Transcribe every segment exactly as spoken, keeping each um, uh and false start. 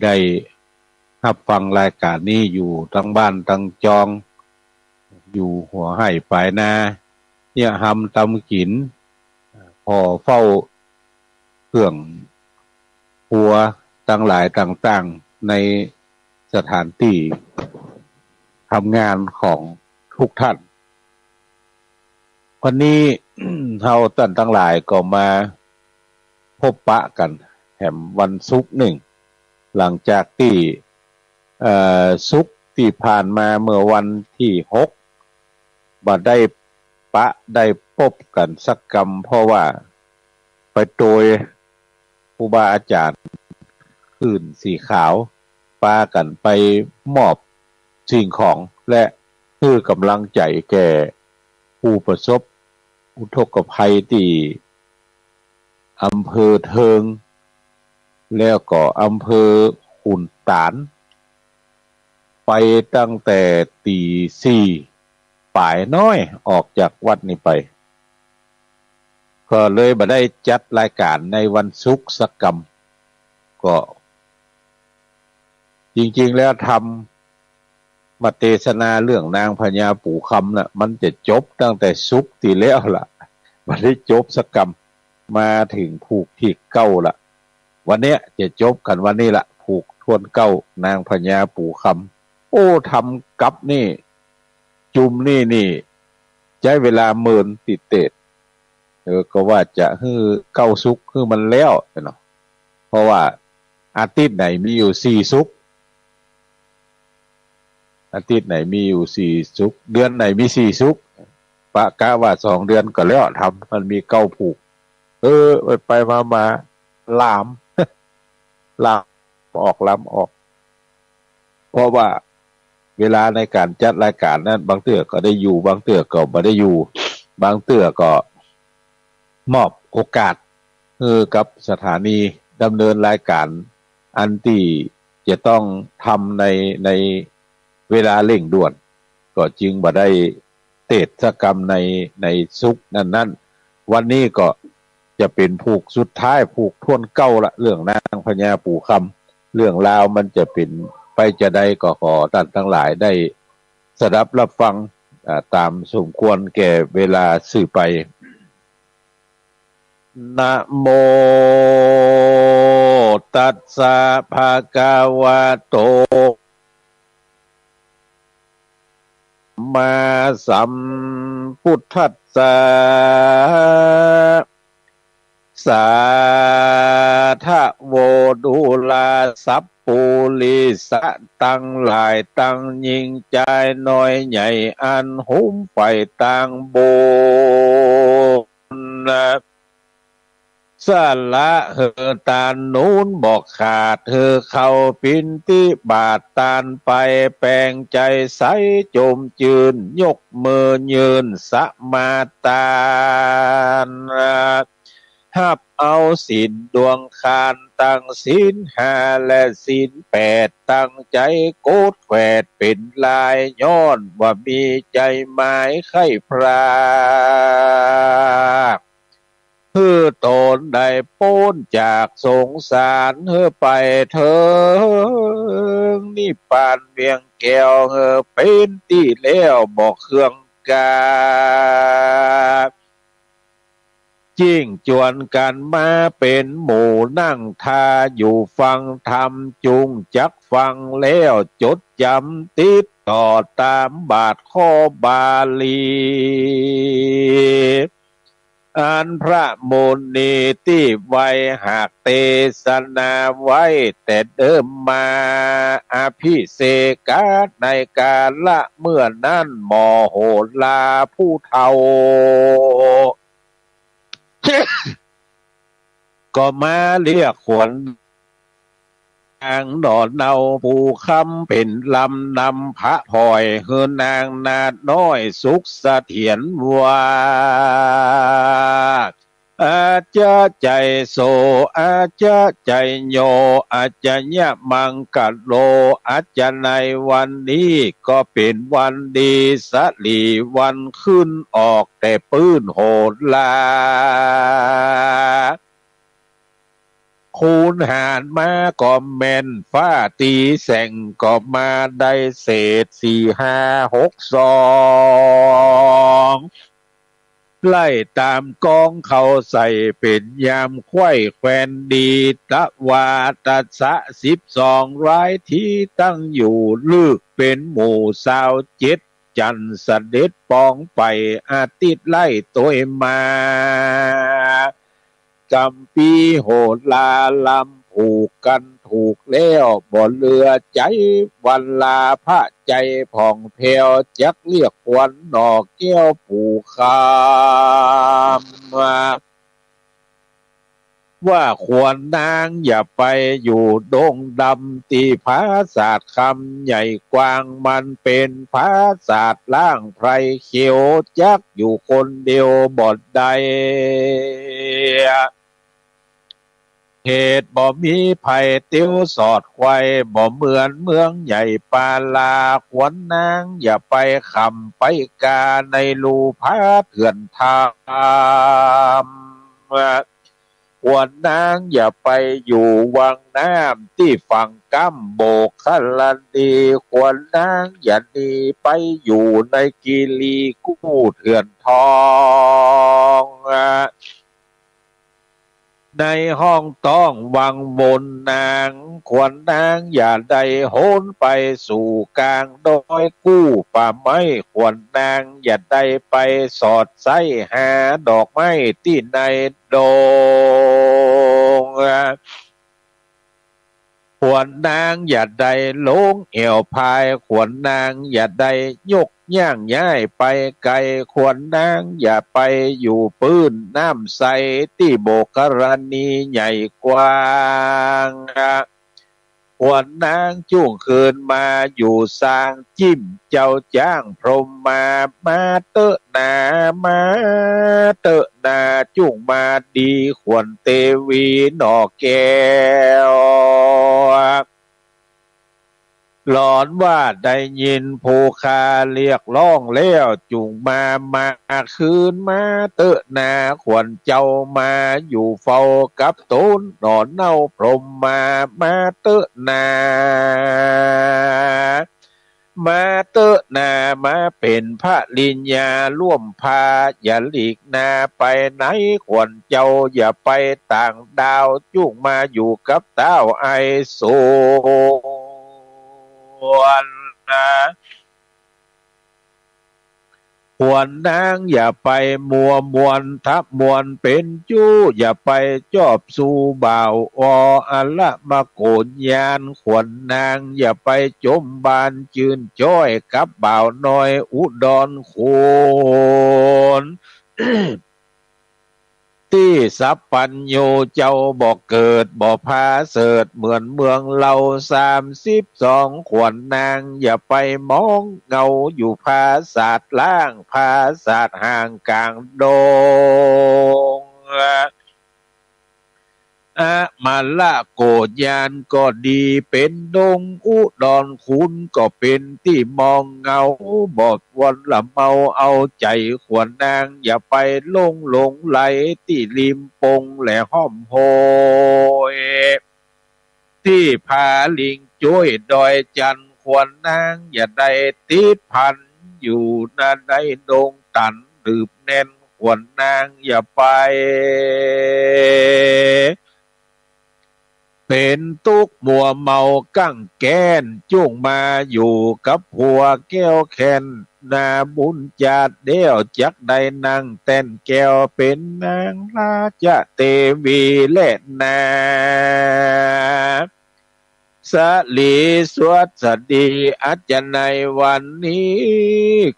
ได้ฮับฟังรายก๋านนี้อยู่ตังบ้านตังจอง อยู่หัวไฮ่ป๋ายนา เยียะฮำตำกิ๋น ผ่อเฝ้าเครื่องครัวตังหลายต่างๆ ในสถานตี้ทำงานของทุกท่าน วันนี้ เฮาต้านตังหลายก็มาพบปะกั๋นแหมวันศุกร์นึ่ง หลังจากตี้ เอ่อ ศุกร์ตี้ผ่านมาเมื่อวันตี้หก บ่ได้ปะได้ปบกั๋นสักกำ เพราะว่าไปโตยครูบาอาจ๋ารย์คลื่นสีขาว ปากั๋นไปมอบสิ่งของและหื้อก๋ำลังใจ๋แก่ผู้ประสบอุทกภัยตี้อำเภอเทิง แล้วก็อำเภอขุนต๋าน ไปตั้งแต่ตี๋สี่ป๋ายน้อยออกจากวัดนี้ไป ก็เลยบ่ได้จัดรายก๋านในวันศุกร์สักกำ ก็ จริงๆ แล้วธรรมเตสนาเรื่องนางพญาปู่คำน่ะ มันจะจบตั้งแต่ศุกร์ตี้แล้วล่ะ บ่ได้จบสักกำ มาเถิงผูกตี้เก้าละ วันเนี้ยจะจบกั๋นวันนี้ละ ผูกถ้วนเก้านางพญาปู่คำ โอ้ ธรรมกัปนี่ จุมนี่นี่ ใจ๊เวลาเมินติเตศ เออ ก็ว่าจะหื้อเก้าศุกร์หื้อมันแล้วเนาะ เพราะว่าอาทิตย์ไหนมีอยู่สี่ศุกร์ อาทิตย์ไหนมีอยู่สี่ศุกร์ เดือนไหนมีสี่ศุกร์ ปะกะว่าสองเดือนก็แล้ว ธรรมมันมีเก้าผูก เออ ไปๆ มาๆ ลาม ลามออก ลามออก เพราะว่าเวลาในก๋านจัดรายก๋านนั้น บางเตื้อก็ได้อยู่ บางเตื้อก็บ่ได้อยู่ บางเตื้อก็มอบโอกาสหื้อกับสถานีดำเนินรายก๋าน อันตี้จะต้องทำใน ในเวลาเร่งด่วน ก็จึงบ่ได้เตสน์สักกำใน ในศุกร์นั้นๆ วันนี้ก็จะเป๋นผูกสุดท้าย ผูกถ้วนเก้าละ เรื่องนางพญาปู่คำ เรื่องราวมันจะเป๋นไปจาใด ก็ขอต้านตังหลายได้สดับฮับฟัง อ่า ต๋ามสมควรแก่เวลาสืบไป นะโมตัสสะ ภะคะวะโต มาสัมพุทธัสสะ สาธะโว ดูราสัปปุริสะตังหลาย ตังญิงจายน้อยใหญ่ อันหุมใฝ่ตางบุญ สละหื้อตานนูนบ่ขาด หื้อเข้าปิณฑบาตตานไป แป๋งใจ๋ใสจมจื้น ยกมือยื่นสมาตาน ฮับเอาศีลดวงคาน ตังศีลห้าและศีลแปด ตังใจ๋โกรธแขวดเป๋นลาย ย้อนว่ามีใจ๋หมายใค่พราก หื้อต๋นได้ป๊นจากสงสาร หื้อไปเถิงนิพพานเวียงแก้ว หื้อเป๋นตี้แล้วบ่เคืองกา จึ่งจวนกั๋นมาเป๋นหมู่นั่งท่าอยู่ฟังธรรม จุ่งจักฟังแล้วจดจ๋ำติดต่อต๋ามบาทข้อบาลี อันพระมุนีตี้ไหว้หากเตสนาไว้แต่เดิมมา อภิเษกะในกาละเมื่อนั้น หมอโหราผู้เฒ่า ก็มาเรียกขวัญ นางหน่อเนาปู่คำเป๋นลำนำพระผ่อย หื้อนางนาฏน้อยสุขเสถียรว่า อาจจะไจโส อาจจะไจโย อาจจะยะมังกะโล อาจจะในวันนี้ก็เป๋นวันดีสะหลีวันขึ้นออกแต่ปื้นโหรา คูณหารมาก็แม่น ฟ้าตี๋แส่งก็มาได้เศษสี่ห้าหกสอง ไล่ต๋ามกองเข้าใส่ เป๋นยามไขว้แขวนดี ตวาตะสะสิบสองราย ตี้ตั้งอยู่ลึก เป๋นหมู่ซาวเจ็ด จันทร์เสด็จปองไป อาทิตย์ไล่ตวยมา กัมภีร์โหราลำ ผูกกั๋นถูกแล้ว บ่เหลือใจ๋ วันลาพระใจ๋ผ่องแผ้ว จักเรียกขวัญหน่อแก้วปู่คำ ว่าขวัญนางอย่าไปอยู่ดงดำ ตี้ผาสาทคำใหญ่กว้าง มันเป๋นผาสาทล้างไพรเขียว จักอยู่คนเดียวบ่ได้ เหตุบ่มีไผเตียวสอดไขว่ บ่เหมือนเมืองใหญ่ปาลา ขวัญนางอย่าไปข่ำไปกา ในลู่ผาเถื่อนธรรม ขวัญนางอย่าไปอยู่วังน้ำ ตี้ฝั่งก้ำโบกขละดี ขวัญนางอย่าหนีไปอยู่ในคีรีกู้เถื่อนทอง ในห้องต้องวังวนนาง ขวัญนางอย่าได้โหนไปสู่กลางดอยกู้ป่าไม้ ขวัญนางอย่าได้ไปสอดไส้หาดอกไม้ตี้ในดง ขวัญนางอย่าได้ลงแอ่วพาย ขวัญนางอย่าได้ยกย่างย้ายไปไก๋ ขวัญนางอย่าไปอยู่ปื้นน้ำใส ตี้โบกขละดีใหญ่กว้าง ขวัญนางจุ่งคืนมาอยู่ซาง จิ๊มเจ้าจ๊างพรหมมา มาเต๊อะนา มาเต๊อะนา จุ่งมาดีขวัญเตวีหน่อแก้ว หลอนว่าได้ยินผู้ข้าเรียกร้องแล้ว จุ่งมา มาคืนมาเต๊อะนา ขวัญเจ้ามาอยู่เฝ้ากับต๋นหน่อเน่าพรหมมา มาเต๊อะนา มาเต๊อะนา มาเป๋นภริญญาร่วมพา อย่าหลีกหน้าไปไหน ขวัญเจ้าอย่าไปต่างดาว จุ่งมาอยู่กับต้าวไอสวร ขวัญนางอย่าไปมัวมวนทะมวลเป๋นจู้ อย่าไปจอบสู่บ่าวอ่ออละมะโกฏญาณ ขวัญนางอย่าไปจมบานจื้นจ้อยกับบ่าวน้อยอุดรขุน ตี้สัพพัญญูเจ้าบ่เกิดบ่ผาเสริฐเหมือนเมืองเฮาสามสิบสอง ขวัญนางอย่าไปมองเหงาอยู่ผาสาทล้างผาสาทห่างก๋างดง อมละโกฏญาณก็ดีเป๋นดงอุดรขุนก็เป๋นตี้มองเหงา บ่วันละเมาเอาใจ๋ ขวัญนางอย่าไปหลงหลงไหลตี้ริมปงและห้อมห้วย ตี้ผาลิงจ้วยดอยจันทน์ ขวัญนางอย่าได้ติดพันอยู่ในดงตันหนืบแน่น ขวัญนางอย่าไป เป๋นตุ๊กข์มัวเมากั้งแก้น จุ่งมาอยู่กับผัวแก้วแค้น นาบุญจาติแล้วจักได้นั่งแต้นแก้วเป๋นนางราชเตวีแลนา สะหลีสวัสดี อันจะในวันนี้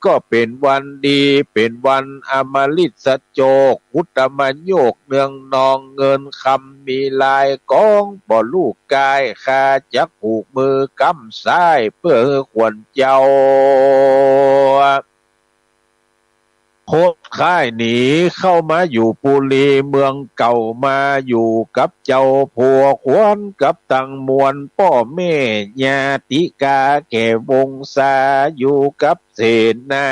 ก็เป๋นวันดี เป๋นวันอมฤตโจก อุตตมโยก เนืองนองเงินคำมีหลายกอง บ่ลูกกาย ข้าจักผูกมือก้ำซ้าย เปื้อหื้อขวัญเจ้า คดค้ายหนีเข้ามาอยู่ปุรีเมืองเก่า มาอยู่กับเจ้าผัวขวัญกับตังมวลป้อแม่ญาติกาแก่วงศา อยู่กับเสนา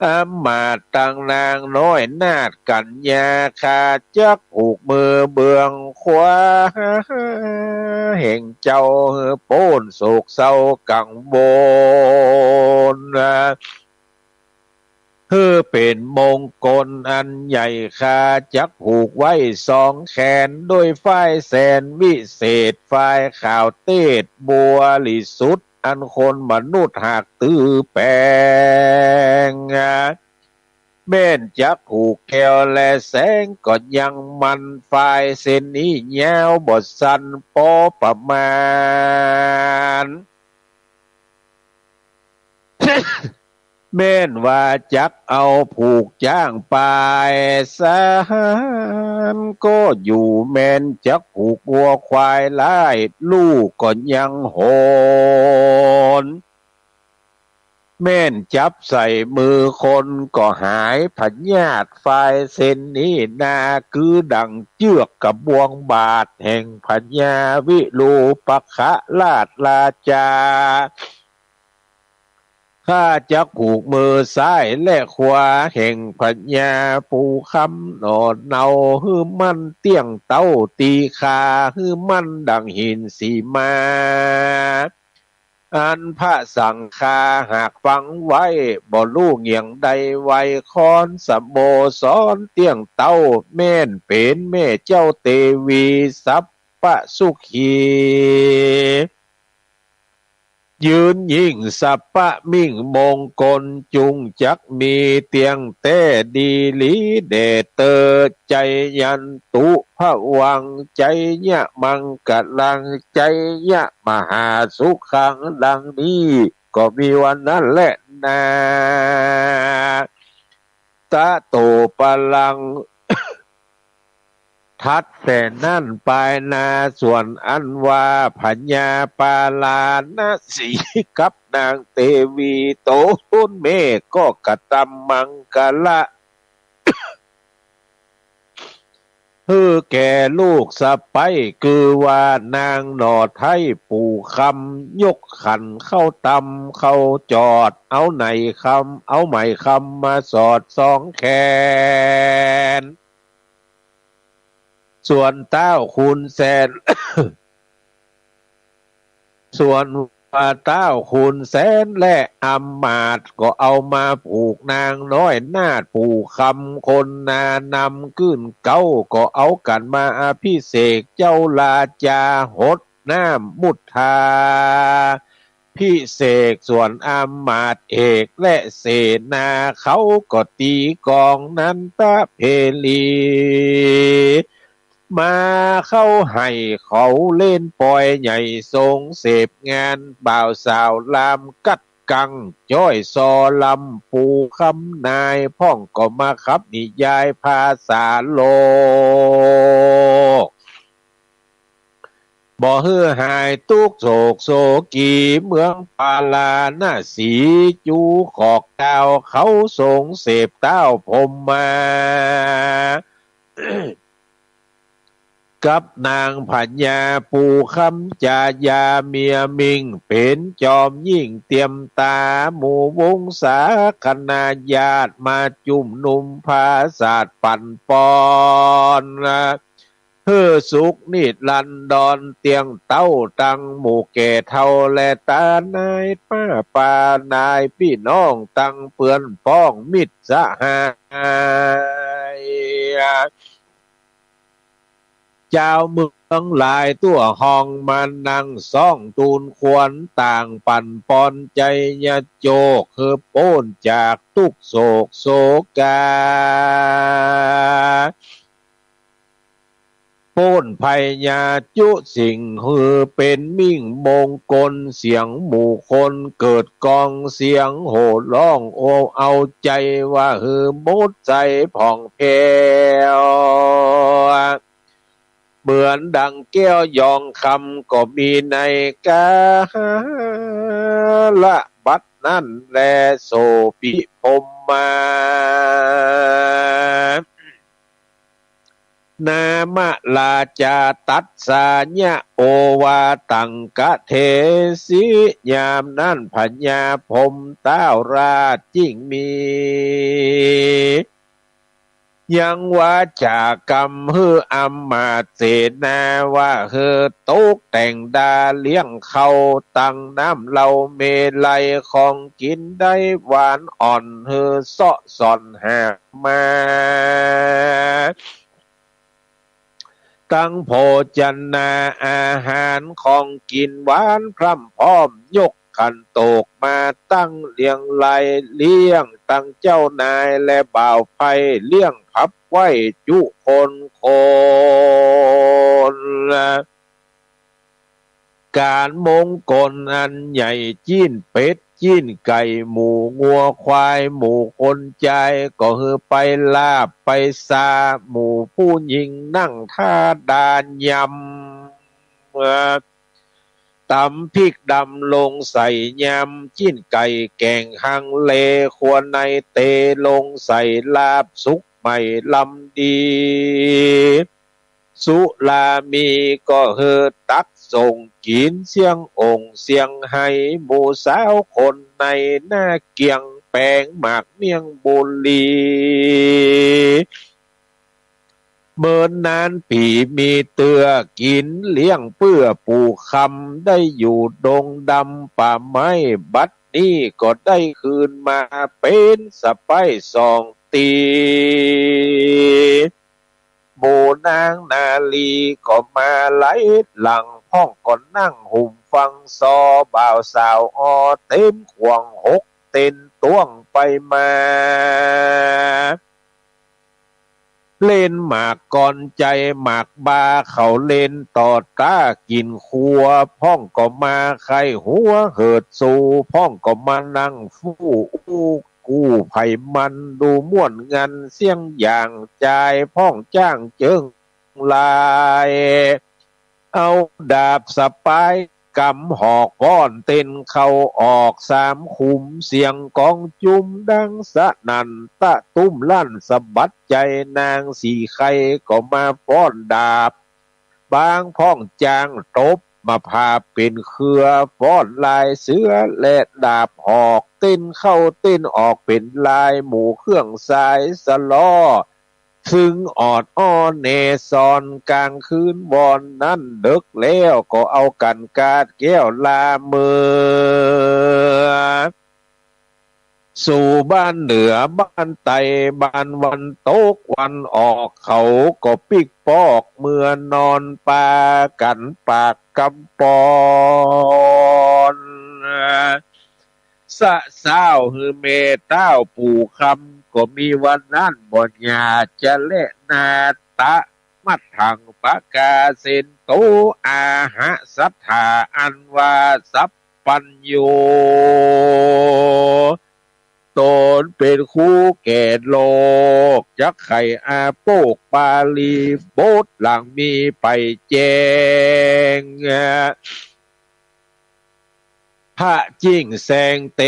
อำมาตย์ตังนางน้อยนาฏกัญญา ข้าจักผูกมือเบื้องขวา แห่งเจ้าหื้อป๊นโศกเศร้ากังวล หื้อเป๋นมงคลอันใหญ่ ข้าจักผูกไว้สองแขน ด้วยฝ้ายแสนวิเศษ ฝ้ายขาวเตศบริสุทธิ์ อันคนมนุษย์หากตื้อแป๋ง แม่นจักผูกแก้วและแสงก็ยังมัน ฝ้ายเส้นนี้ยาวบ่สั้นปอประมาณ แม่นว่าจักเอาผูกจ๊างปายสาม ก็อยู่แม่นจักผูกวัวควายหลาย ลู่ก็ยังหน แม่นจับใส่มือคนก็หายพยาธิ ฝ้ายเส้นนี้นา คือดั่งเจื้อกกระบวงบาดแห่งพญาวิรูปคราชราชา ข้าจักผูกมือซ้ายและขวาแห่งพญาปู่คำหน่อเนา หื้อมั่นเตี้ยงเต๊าตีคา หื้อมั่นดั่งหินสีมา อันพระสังฆาหากฟังไว้ บ่ลู่เหงี่ยงใดไหว คอนสโมสรเตี้ยงเต๊า แม่นเป๋นแม่เจ้าเตวีสัพพะสุขี ยืนยิ่งสัพพะมิ่งมงคล จุ่งจักมีเตี้ยงแต๊ดีหลีแด่เต๊อ ไจยันตุภวังค์ ไจยะมังคะลัง ไจยะมหาสุขัง ดังนี้ก็มีวันนั้นแลนา ตะโตปะลัง ถัดแต่นั้นไปนา ส่วนอันว่าพญาปาราณสีกับนางเตวีต๋นแม่ก็กระตำมังคะละ หื้อแก่ลูกสะใป๊ คือว่านางหน่อไท้ปู่คำ ยกขันเข้าตำเข้าจอด เอาไหมคำ เอาไหมคำมาสอดสองแขน ส่วนต้าวขุนแสน ส่วนว่าต้าวขุนแสนและอำมาตย์ก็เอามาผูกนางน้อยนาฏปู่คำ คนนานำขึ้นเก๊าก็เอากั๋นมาอภิเษกเจ้าราชา หดน้ำมุทา พิเศษ ส่วนอำมาตย์เอกและเสนาเขาก็ตี๋กลองนันทเพลี มาเข้าไห่เขาเล่นปอยใหญ่ ทรงเสพงานบ่าวสาวลามกัดกัง จ้อยซอลำ ปู่คำนายพ่องก็มาขับนิยายภาษาโลก บ่หื้อหายตุ๊กข์โศกโศกี เมืองปาราณสี จู๋ขอกดาวเขาทรงเสพต้าวพรหมมา กับนางพญาปู่คำจายาเมียมิ่ง เป๋นจอมยิ่งเตียมต๋า หมู่วงศาคณาญาติมาจุมนุมผาสาทปั่นป่อน หื้อสุขนิรันดรเตียงเต๊า ตังหมู่แก่เฒ่าและต๋านายป้าปานายปี้น้อง ตังเปื้อนป๊องมิตรสหาย จาวเมืองหลายตั๋วห้องมานั่งซ้องตูนควร ต่างปั่นป่อนไจยโจค หื้อป๊นจากตุ๊กข์โศกโศกา ป๊นภัยยาจุสิ่ง หื้อเป๋นมิ่งมงคล เสียงหมู่คนเกิดก้อง เสียงโห่ฮ้องโอเอาใจ๋ ว่าหื้อหมดใสผ่องแผ้ว เหมือนดังแก้วยองคำ ก็มีในกาละบัดนั้นแล โสภิพรหมมา นามราชาตัสสะยะ โอวาตังกะเทสิ ยามนั้นพญาพรหมเต๊าราชจึ่งมี ยังวาจากำหื้ออำมาตย์เสนาว่า หื้อตกแต่งดาเลี้ยงเข้า ตังน้ำเหล้าเมรัย ของกิ๋นได้หวานอ่อน หื้อเซาะส่อนหามา ตังโภชนาอาหาร ของกิ๋นหวานพร่ำพร้อม ยกขันโตกมาตั้งเรียงราย เลี้ยงตังเจ้านายและบ่าวไพร่ เลี้ยงผับไว้จุคนคน ก๋านมงคลอันใหญ่ จิ๊นเป็ด จิ๊นไก่ หมูงัวควาย หมู่คนจาย ก็หื้อไปลาบไปซา หมู่ผู้ญิงนั่งท่าดานยำ ต๋ำพริกดำลงใส่ยำ จิ๊นไก่แก๋งฮังเล ครัวในเต๋ลงใส่ลาบสุกใหม่ลำดี สุรามีก็หื้อตักส่งกิ๋น เสียงองค์เสียงไห้ หมู่สาวคนในหน้าเกียง แป๋งหมากเมี่ยงบุรี เมินนานปี๋มีเตื้อกิ๋น เลี้ยงเปื้อปู่คำ ได้อยู่ดงดำป่าไม้ บัดนี้ก็ได้คืนมาเป๋นสะใป๊สองตี๋ หมู่นางนารีก็มาไหลหลัง พ่องก็นั่งหุ้มฟังซอ บ่าวสาวออเต๋มข่วงหกเต้นต้วงไปมา เล่นหมากกอนใจ๋หมากบา เขาเล่นต่อต้ากิ๋นครัว พ่องก็มาใค่หัวเหิดสู พ่องก็มานั่งฟู่อู้กู้ไผมัน ดูม่วนงันเสี้ยงอย่างจาย พ่องจ้างเจิงลาย เอาดาบสะปายก๋ำหอกฟ้อนเต้นเข้าออกสามขุม เสียงกองจุมดังสนั่นตะตุ้มลั่นสะบัดใจ๋ นางสีไข่ก็มาฟ้อนดาบ บางพ่องจ้างตบมาผาบเป๋นเครือ ฟ้อนลายเสือและดาบหอก เต้นเข้าเต้นออกเป๋นลาย หมู่เครื่องสายสะล้อ ซึ่งออดอ้อแนซอน ก๋างคืนวอนนั้นเดิ็กแล้ว ก็เอากั๋นกาดแก้วลาเมือ สู่บ้านเหนือบ้านใต้ บ้านวันตกวันออก เขาก็ปิ๊กปอกเมือนอน ปากั๋นปากกำปอน สะเซ้าหื้อแม่เต้าปู่คำ ก็มีวันนั้นบ่หย่าจะแลนา ตะมัตถังปะกาเสนโต อาหะสัตถาอันว่าสัพพัญญู ต๋นเป๋นครูแก่โลก จักไขอาโปกปาลีย์ บทหลังมีไปแจ้ง พระจิ่งแสงเต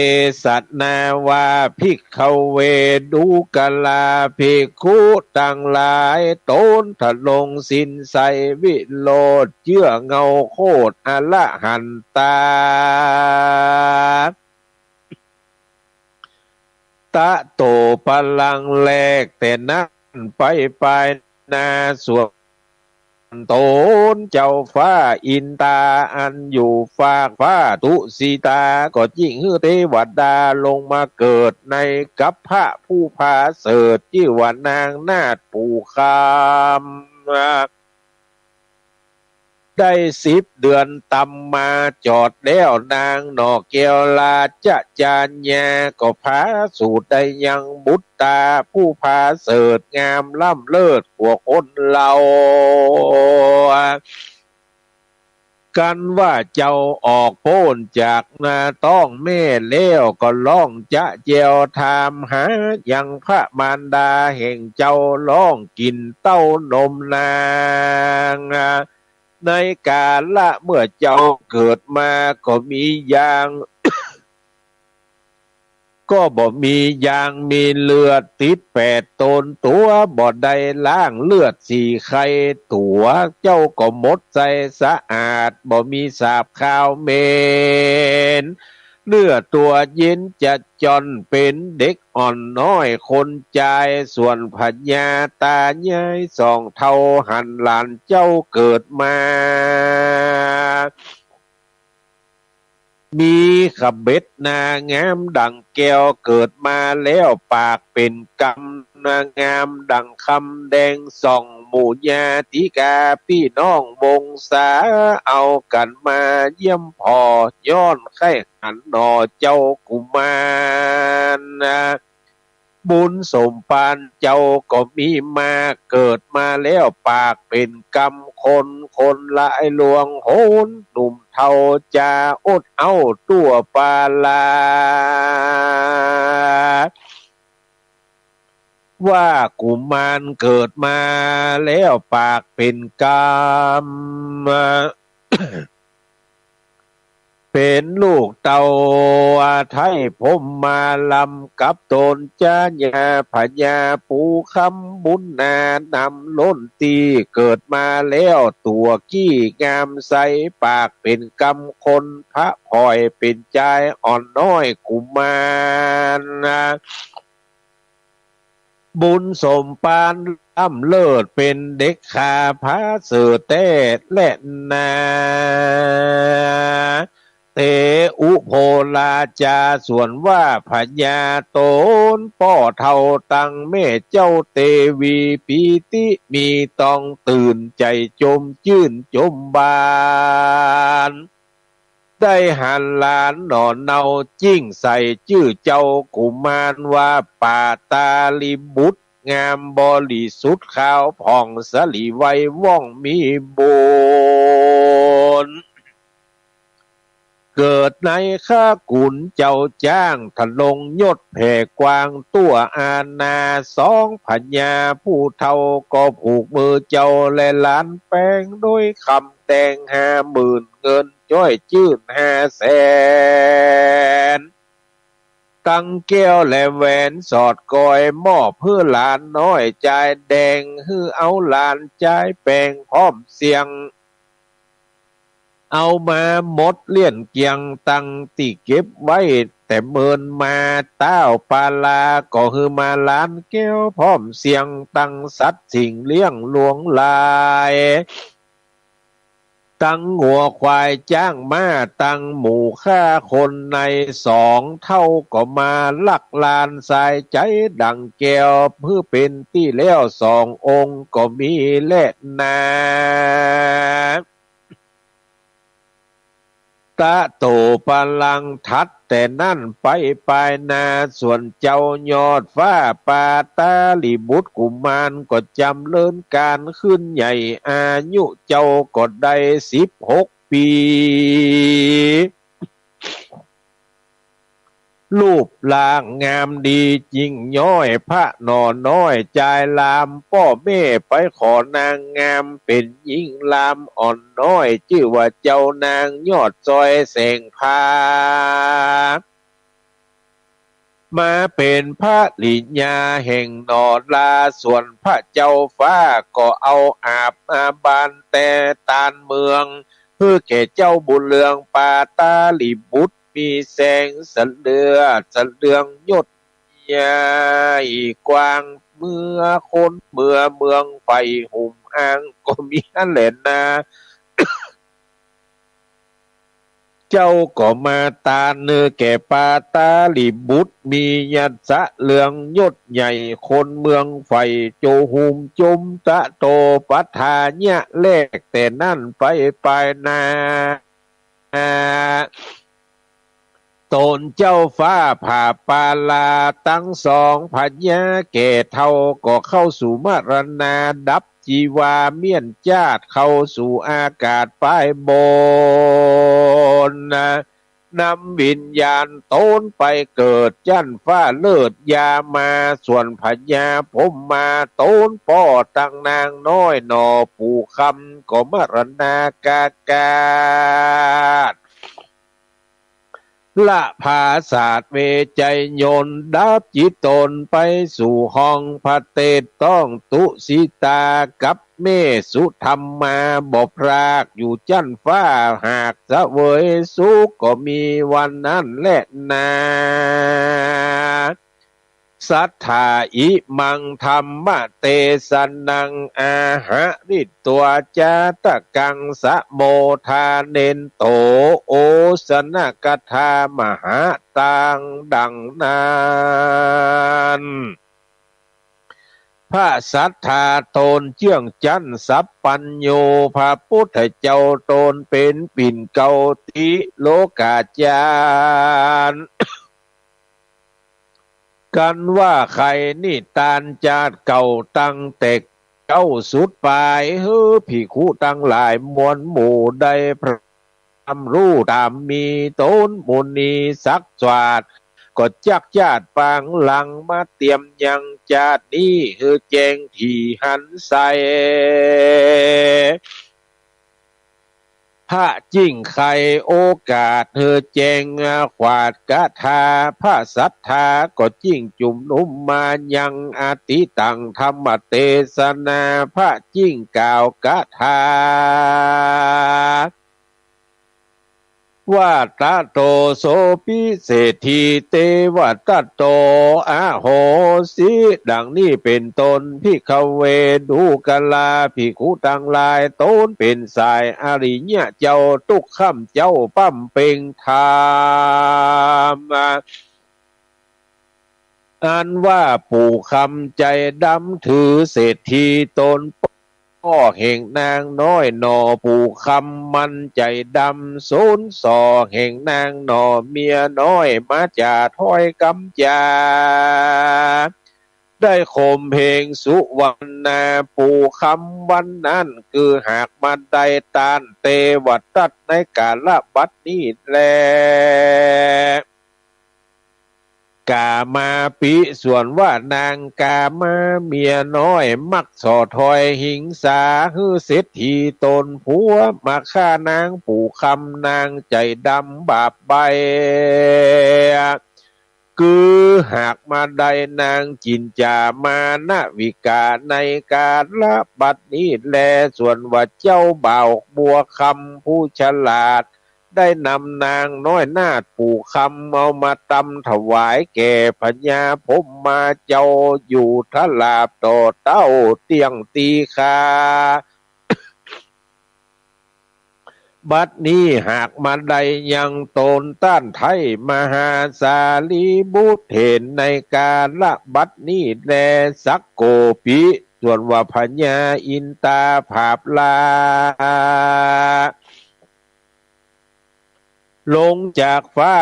สนาว่า ภิกขเว ดูกราภิกขุตังหลาย ต๋นทรงศีลใสวิโรจน์ เจื้อเงาโคตรอรหันตา ตะโตปะลังแลกแต่นั้นไป ปายหน้าสวง ต๋นเจ้าฟ้าอินตา อันอยู่ฟากฟ้าตุสิตา ก็จิ่งหื้อเตวดาลงมาเกิดในกับพระผู้ผาเสริฐ จื้อว่านางนาถปู่คำ ได้สิบเดือนตำมาจอดแล้ว นางหน่อแก้วราชจัญญา ก็ผาสูติได้ยังบุตราผู้ผาเสริฐงามล้ำเลิศกว่าคนเล่า กันว่าเจ้าออกป๊นจากหน้าต๊องแม่แล้ว ก็ร้องจะแจ้วถามหายังพระมารดาแห่งเจ้า ร้องกิ๋นเต้านมนาง ในกาละเมื่อเจ้าเกิดมาก็มีอย่าง ก็บ่มียางมีเลือดติดแปดต๋นตั๋ว บ่ได้ล้างเลือดสีไข่ตั๋ว เจ้าก็หมดใจ๋สะอาด บ่มีสาบคาวเหม็น เนื้อตั๋วเย็นจะจ่อน เป๋นเด็กอ่อนน้อยคนจาย ส่วนพญาต๋ายายสองเฒ่าหันหลานเจ้าเกิดมา มีขะเบ็ดหน้างามดั่งแก้ว เกิดมาแล้วปากเป๋นกำ หน้างามดั่งคำแดงส่อง หมู่ญาติกาปี้น้องวงศา เอากั๋นมาเยี่ยมผ่อ ย้อนใค่หันหน่อเจ้ากุมาร บุญสมภารเจ้าก็มีมา เกิดมาแล้วปากเป๋นกำ คนคนหลายลวงโหน หนุ่มเฒ่าจ๋าอดเอาตั๋วปาลา ว่ากุมารเกิดมาแล้วปากเป๋นกำ เป๋นลูกเต้าไทยพรหมมาลำ กับต๋นจาญาพญาปู่คำบุญนานำล้นตี้ เกิดมาแล้วตั๋วกี้งามใส ปากเป๋นกำคนพระผ่อย เป๋นจายอ่อนน้อยกุมาร บุญสมภารล้ำเลิศ เป๋นเด็กขาพระเสริฐแต๊แลนา เตอุโภราจา ส่วนว่าพญาต๋นป้อเฒ่าตังแม่เจ้าเตวีปีติ มีตองตื่นใจ๋จมจื้นจมบาน ได้หันหลานหน่อเนาจิ้งใส่จื้อเจ้ากุมารว่าปาตาลีบุตร งามบริสุทธิ์ขาวผ่องสะหลีไวว่องมีบุญ เกิดในคกุลเจ้าจ้าง ทะนงยศแผ่กว้างตั๋วอาณา สองพญาผู้เฒ่าก็ผูกมือเจ้าและหลานแป๋ง โดยคำแดงห้าหมื่น เงินจ้อยจื้นห้าแสน ตังแก้วและแหวนสอดกอย มอบหื้อหลานน้อยจายแดง หื้อเอาหลานจายแป๋งพร้อมเสี้ยง เอามาหมดเลี้ยนเกลี้ยง ตังตี้เก็บไว้แต่เมินมา ต้าวปาลาก็หื้อมาหลานแก้วพร้อมเสี้ยง ตังสัตว์สิ่งเลี้ยงหลวงหลาย ตังงัวควายจ๊างม้า ตังหมูข้าคนใน สองเฒ่าก็มาลักหลานสายใจ๋ดั่งแก้ว หื้อเป๋นตี้แล้วสององค์ก็มีแลนา ตะโตปะลัง ถัดแต่นั้นไปปายนา ส่วนเจ้ายอดฟ้าปาตาลีบุตรกุมารก็จ๋ำเริญก๋านขึ้นใหญ่ อายุเจ้าก็ได้สิบหกปี๋ รูปร่างงามดีจิ่งย้อย พระหน่อน้อยจายลาม ป้อแม่ไปขอนางงามเป๋นญิงลามอ่อนน้อย จื้อว่าเจ้านางยอดซอยแสงพา มาเป๋นภริยาแห่งหน่อลา ส่วนพระเจ้าฟ้าก็เอาอาบอาบานแต่ตานเมือง หื้อแก่เจ้าบุญเรืองปาตาลีบุตร มีแสงสะเลือดสะเลืองยศใหญ่กว้าง เมื่อคนเมือเมืองใฝ่ หุมอ้างก็มีหั้นแลนา เจ้าก็มาตานหื้อแก่ปาตาลีบุตร มียศสะเลืองยศใหญ่ คนเมืองใฝ่ โจหุมจุมตะโตปัฏฐายะ แลกแต่นั้นไปปายนา ตนเจ้าฟ้าผ่าปาลาตังสองพญาแก่เฒ่า ก็เข้าสู่มรณาดับจีวาเมี้ยนจาติ เข้าสู่อากาศปายบน นำวิญญาณตนไปเกิดจั้นฟ้าเลิศยามา ส่วนพญาพรหมมาตนป้อตังนางน้อยหน่อปู่คำ ก็มรณากากาศ ละผาสาทเวชยันต์ ดับจิตต๋นไปสู่ห้อง พระเตศต้องตุสิตากับแม่สุธรรมา บ่พรากอยู่จั๊นฟ้า หากเสวยสุขก็มีวันนั้นแลนา สัตถา อิมัง ธัมมเตสนัง อาหะริตวา จาตะกัง สะโมทาเนโต โอสถนกถา มหาตัง ดังนั้น พระสัตถาต๋นเจื้องจั๊นสัพพัญญู พระปุทธเจ้าต๋นเป๋นปิ่นเกล้าติโลกาจารย์ กันว่าใค่นิตานจาติเก่าตั้งแต่เก๊าสุดป๋าย หื้อภิกขุตังหลายมวลหมู่ได้พร่ำฮู้ต๋ามมี ต๋นมุนีสักชาติ ก็จักจาติปางหลังมาเตียมยังจาตินี้ หื้อแจ้งถี่หันใส พระจึ่งไขโอกาสหื้อแจ้งขวาดกถา พระสัตถาก็จึ่งจุมนุมมายังอทิตัง ธัมมเตสนา พระจึ่งกล่าวกถา ว่า ตะโต โส ปิ เศรษฐี เต วะ ตะโต อโหสิ ดังนี้เป๋นต้น ภิกขเว ดูกรา ภิกขุตังหลาย ต๋นเป๋นสายอริยะเจ้า ตุ๊กค่ำเจ๊าปำเป็งธรรม อันว่าปู่คำใจ๋ดำ ถือเศรษฐีต๋นป้อแห่งนางน้อยหน่อ ปู่คำมันใจ๋ดำ สนส่อแห่งนางหน่อ เมียน้อยมาจ๋าถ้อยกำจ๋า ได้ข่มเหงสุวรรณา ปู่คำวันนั้น คือหากมาได้ต้านเตวทัตในกาละบัดนี้แล กามาปิ ส่วนว่านางกามาเมียน้อย มักส่อถ้อยหิงสา หื้อเศรษฐีต๋นผัว มาฆ่านางปู่คำนางใจ๋ดำบาปใบ้ คือหากมาได้นางจินจามานาวิกา ในกาละบัดนี้แล ส่วนว่าเจ้าบ่าวบัวคำผู้ฉลาด ได้นำนางน้อยนาฏปู่คำ เอามาตำถวายแก่พญาพรหมาเจ้า อยู่ทราบต่อเต้าเตี้ยงตีคา บัดนี้หากมาได้ยังต๋นต้านไท้มหาสารีบุตรเถร ในกาละบัดนี้แล สักโกปิ ส่วนว่าพญาอินตาผาบลา ลงจากฟ้า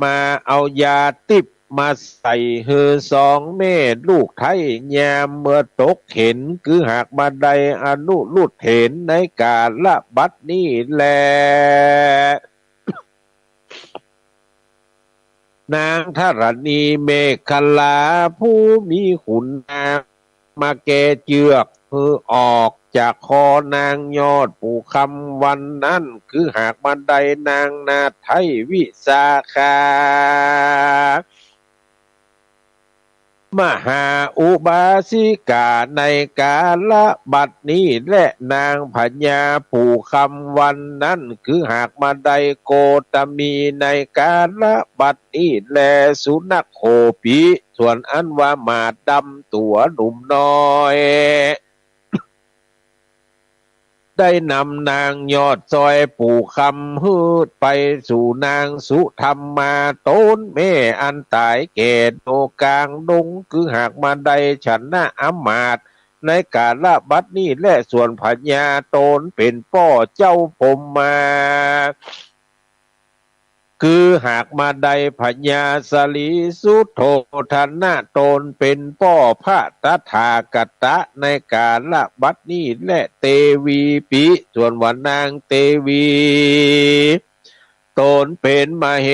มาเอายาทิพย์มาใส่หื้อสองแม่ลูกไท้ ยามเมื่อตกเข็ญ คือหากมาได้อนุรุทธเถร ในกาละบัดนี้แล นางธรณีเมขลา ผู้มีขุนนางมาแกะเจื้อกหื้อออกจากคอนาง ยอดปู่คำวันนั้น คือหากมาได้นางนาฏไท้วิสาขา มหาอุบาสิกา ในกาละบัดนี้แล นางพญาปู่คำวันนั้น คือหากมาได้โคตมี ในกาละบัดนี้แล สุนัขโขปิ ส่วนอันว่าหมาดำตั๋วหนุ่มน้อย ได้นำนางยอดซอยปู่คำหื้อไปสู่นางสุธรรมา ต๋นแม่อันต๋ายแก่โตกลางดง คือหากมาได้ชนะอำมาตย์ในกาละบัดนี้แล ส่วนพญาต๋นเป๋นป้อเจ้าพรหมา คือหากมาได้พญาสรีสุโธทนะ ต๋นเป๋นป้อพระตถาคตะในกาละบัดนี้แล เตวีปิ ส่วนว่านางเตวี ต๋นเป๋นมเห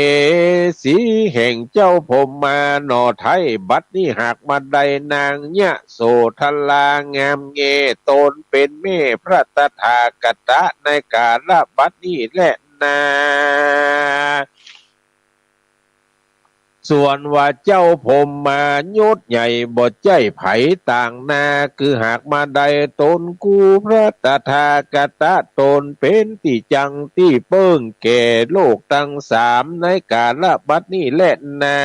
สีแห่งเจ้าพรหมาหน่อไท้ บัดนี้หากมาได้นางยโสธรางามแง่ ต๋นเป๋นแม่พระตถาคตะในกาละบัดนี้แลนา ส่วนว่าเจ้าพรหมมายุตใหญ่บ่ใจ้ใผต่างนา คือหากบ่าใดตนกู้พระตถาคตะตนเป๋นตี้จั้งตี้เปิ้งแก่โลกตังสามในกาละบัดนี้แลนา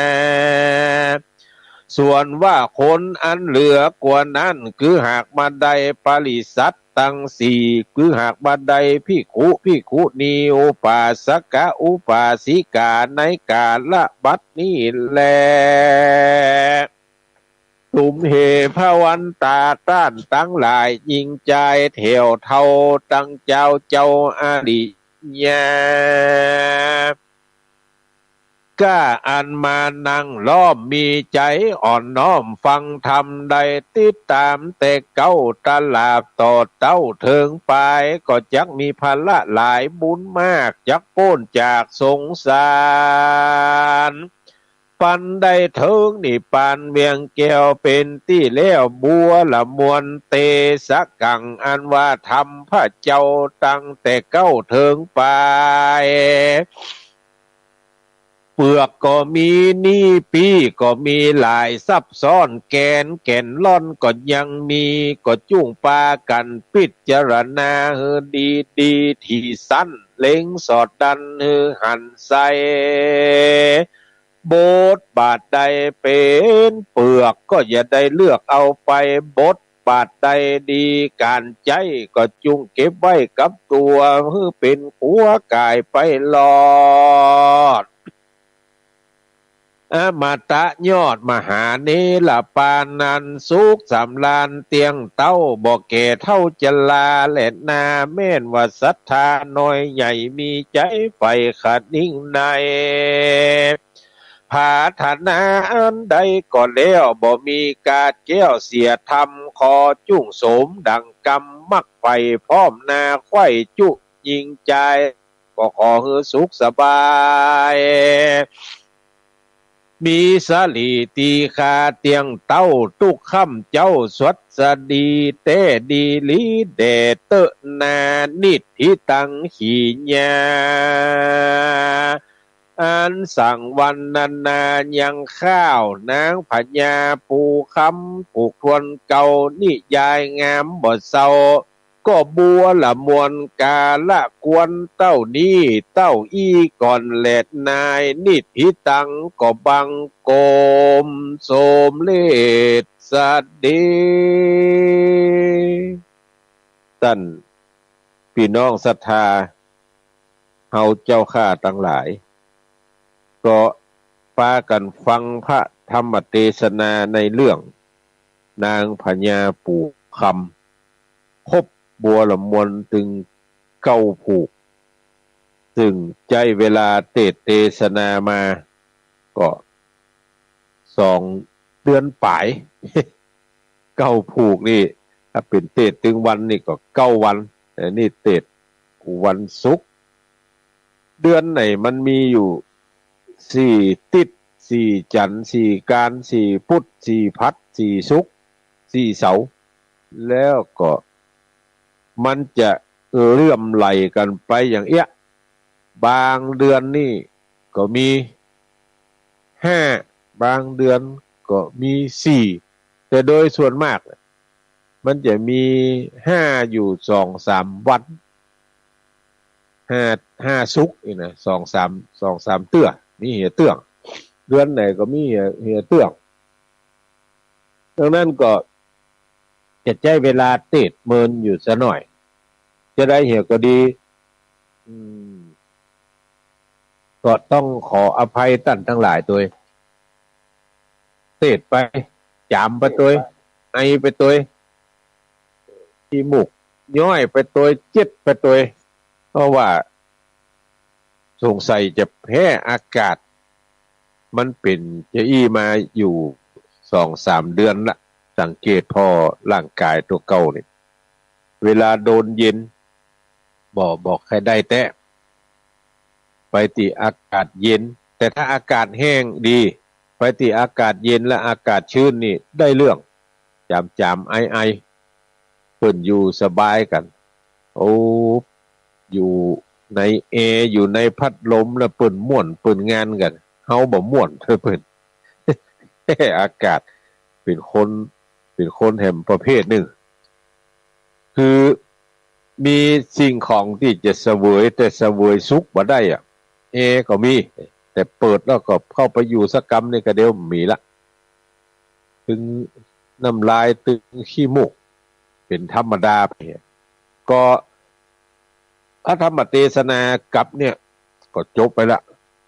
ส่วนว่าคนอันเหลือกว่านั้น คือหากบ่าใดปริษัทตังสี่ คือหากบ่าใดภิกขุ ภิกขุณี อุปาสกะ อุปาสิกา ในกาละบัดนี้แล สุมเหพวันตาต้านตังหลาย ญิงจายแถวเฒ่าตังเจ้า เจ้าอริยะ ก้าอันมานั่งล้อม มีใจ๋อ่อนน้อมฟังธรรม ได้ติดตามแต่เก๊าตลาดต่อเต้าเถิงปาย ก็จักมีผละหลายบุญมาก จักป๊นจากสงสาร ปันได้เถิงนิพพานเวียงแก้วเป๋นตี้แล้ว บัวละมวลเตสะกัง อันว่าธรรมพระเจ้าตั้งแต่เก๊าเถิงปาย เปลือกก็มี นี้ปี้ก็มีหลายซับซ้อน แกนแก่นล่อนก็ยังมี ก็จุ่งปากั๋นพิจารณาหื้อดีดี ตี้สั้นเล็งสอดดันหื้อหันใส่ บทบาทใดเป๋นเปลือกก็อย่าได้เลือกเอาไป บทบาทใดดีก๋านใจ๊ก็จุ่งเก็บไว้กับตั๋ว หื้อเป๋นขัวก๋ายไปรอด อมตะยอดมหาเนรปานนั้น สุขสำราญเตี้ยงเต๊า บ่แก่เฒ่าจราแลนา แม่นว่าศรัทธาน้อยใหญ่ มีใจ๋ใฝ่คะนิ่งใน ผาถนาอันใดก็แล้ว บ่มีกาดแก้วเสียธรรม ขอจุ่งสมดังกำ มักใฝ่พร้อมนา ใค่จุ่งยิงจาย ก็ขอหื้อสุขสบาย มีสะหลีตีคาเตี้ยงเต๊า ตุ๊กค่ำเจ๊าสวัสดี แต๊ดีหลีแด่เต๊อะนา นิทธิตัง ขีญา อันสังวรรณนายังข้าว นางพญาปู่คำ ผูกทวนเก่า นิยายงามบ่เซา ก็บัวละมวลกาละกวนเต้านี้เต้าอี้ก่อนแลนาย นิทธิตัง ก็บังคมสมเร็จสะเด็จ ต้านปี้น้องศรัทธา เฮาเจ้าข้าตังหลาย ก็ปากั๋นฟังพระธรรมเตสนาในเรื่องนางพญาปู่คำ ครบบัวละมวลตึงเก้าผูก ซึ่งใจ๊เวลาเตสน์เตสนามาก็สองเดือนป๋าย เก้าผูกนี่ ถ้าเป๋นเตสน์ตึงวันนี่ก็เก้าวัน แต่นี่เตสน์วันศุกร์ เดือนไหนมันมีอยู่สี่ติ๊ด สี่จันทร์ สี่อังคาร สี่พุธ สี่พฤหัส สี่ศุกร์ สี่เสาร์ แล้วก็มันจะเลื่อมไหลกั๋นไปอย่างเอี้ย บางเดือนนี่ก็มีห้า บางเดือนก็มีสี่ แต่โดยส่วนมาก มันจะมีห้าอยู่สองสามวัน ห้า ห้าศุกร์นี่นะ สองสาม สองสามเตื้อ มีเหียเตื้อง เดือนไหนก็มีเหีย เหียเตื้อง ดังนั้นก็จะใจ๊เวลาเตสน์เมินอยู่สักหน่อย จะได้เหียก็ดี อืม ก็ต้องขออภัยต้านตังหลายตวย เตสน์ไป จ๋ามไปตวย ไอไปตวย ขี้มูกย้อยไปตวย เจ็บไปตวย เพราะว่าสงสัยจะแพ้อากาศ มันเป๋นจะอี้มาอยู่สองสามเดือนละ สังเกตผ่อร่างก๋ายตั๋วเก่านี่ เวลาโดนเย็น บ่ บ่ใค่ได้แต๊ ไปตี้อากาศเย็น แต่ถ้าอากาศแห้งดี ไปตี้อากาศเย็นและอากาศชื้นนี่ได้เรื่อง จ๋ามๆ ไอๆ เปิ้นอยู่สบายกั๋น โอ้ อยู่ในแอร์ อยู่ในพัดลมแล้วเปิ้นม่วน เปิ้นงานกั๋น เฮาบ่ม่วนเปิ้น อากาศ เป๋นคน เป๋นคนแหมประเภทนึ่ง คือมีสิ่งของตี้จะเสวย แต่เสวยสุขบ่ได้อะ แอร์ก็มี แต่เปิดแล้วก็เข้าไปอยู่สักกำนี่ก็เดี๋ยวมีละ ตึงน้ำลายตึงขี้มูก เป๋นธรรมดาไป ก็พระธรรมเตสนากลับเนี่ย ก็จบไปละ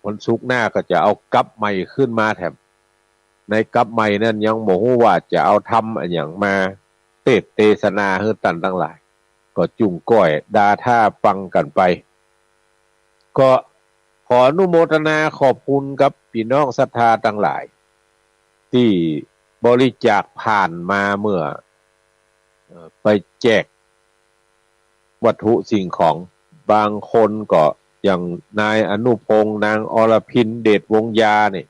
วันศุกร์หน้าก็จะเอากลับใหม่ขึ้นมาแถม ในกลับใหม่นั้นยังบ่ฮู้ว่าจะเอาธรรมอะหยังมาเตสน์เตสนาหื้อต้านตังหลาย ก็จุ่งก้อยดาถ้าฟังกั๋นไป ก็ขออนุโมทนาขอบคุณกับปี้น้องศรัทธาตังหลาย ตี้บริจาคผ่านมาเมื่อ เอ่อ ไปแจกวัตถุสิ่งของ บางคนก็อย่างนายอนุพงษ์ นางอรพิน เดชวงศ์ยานี่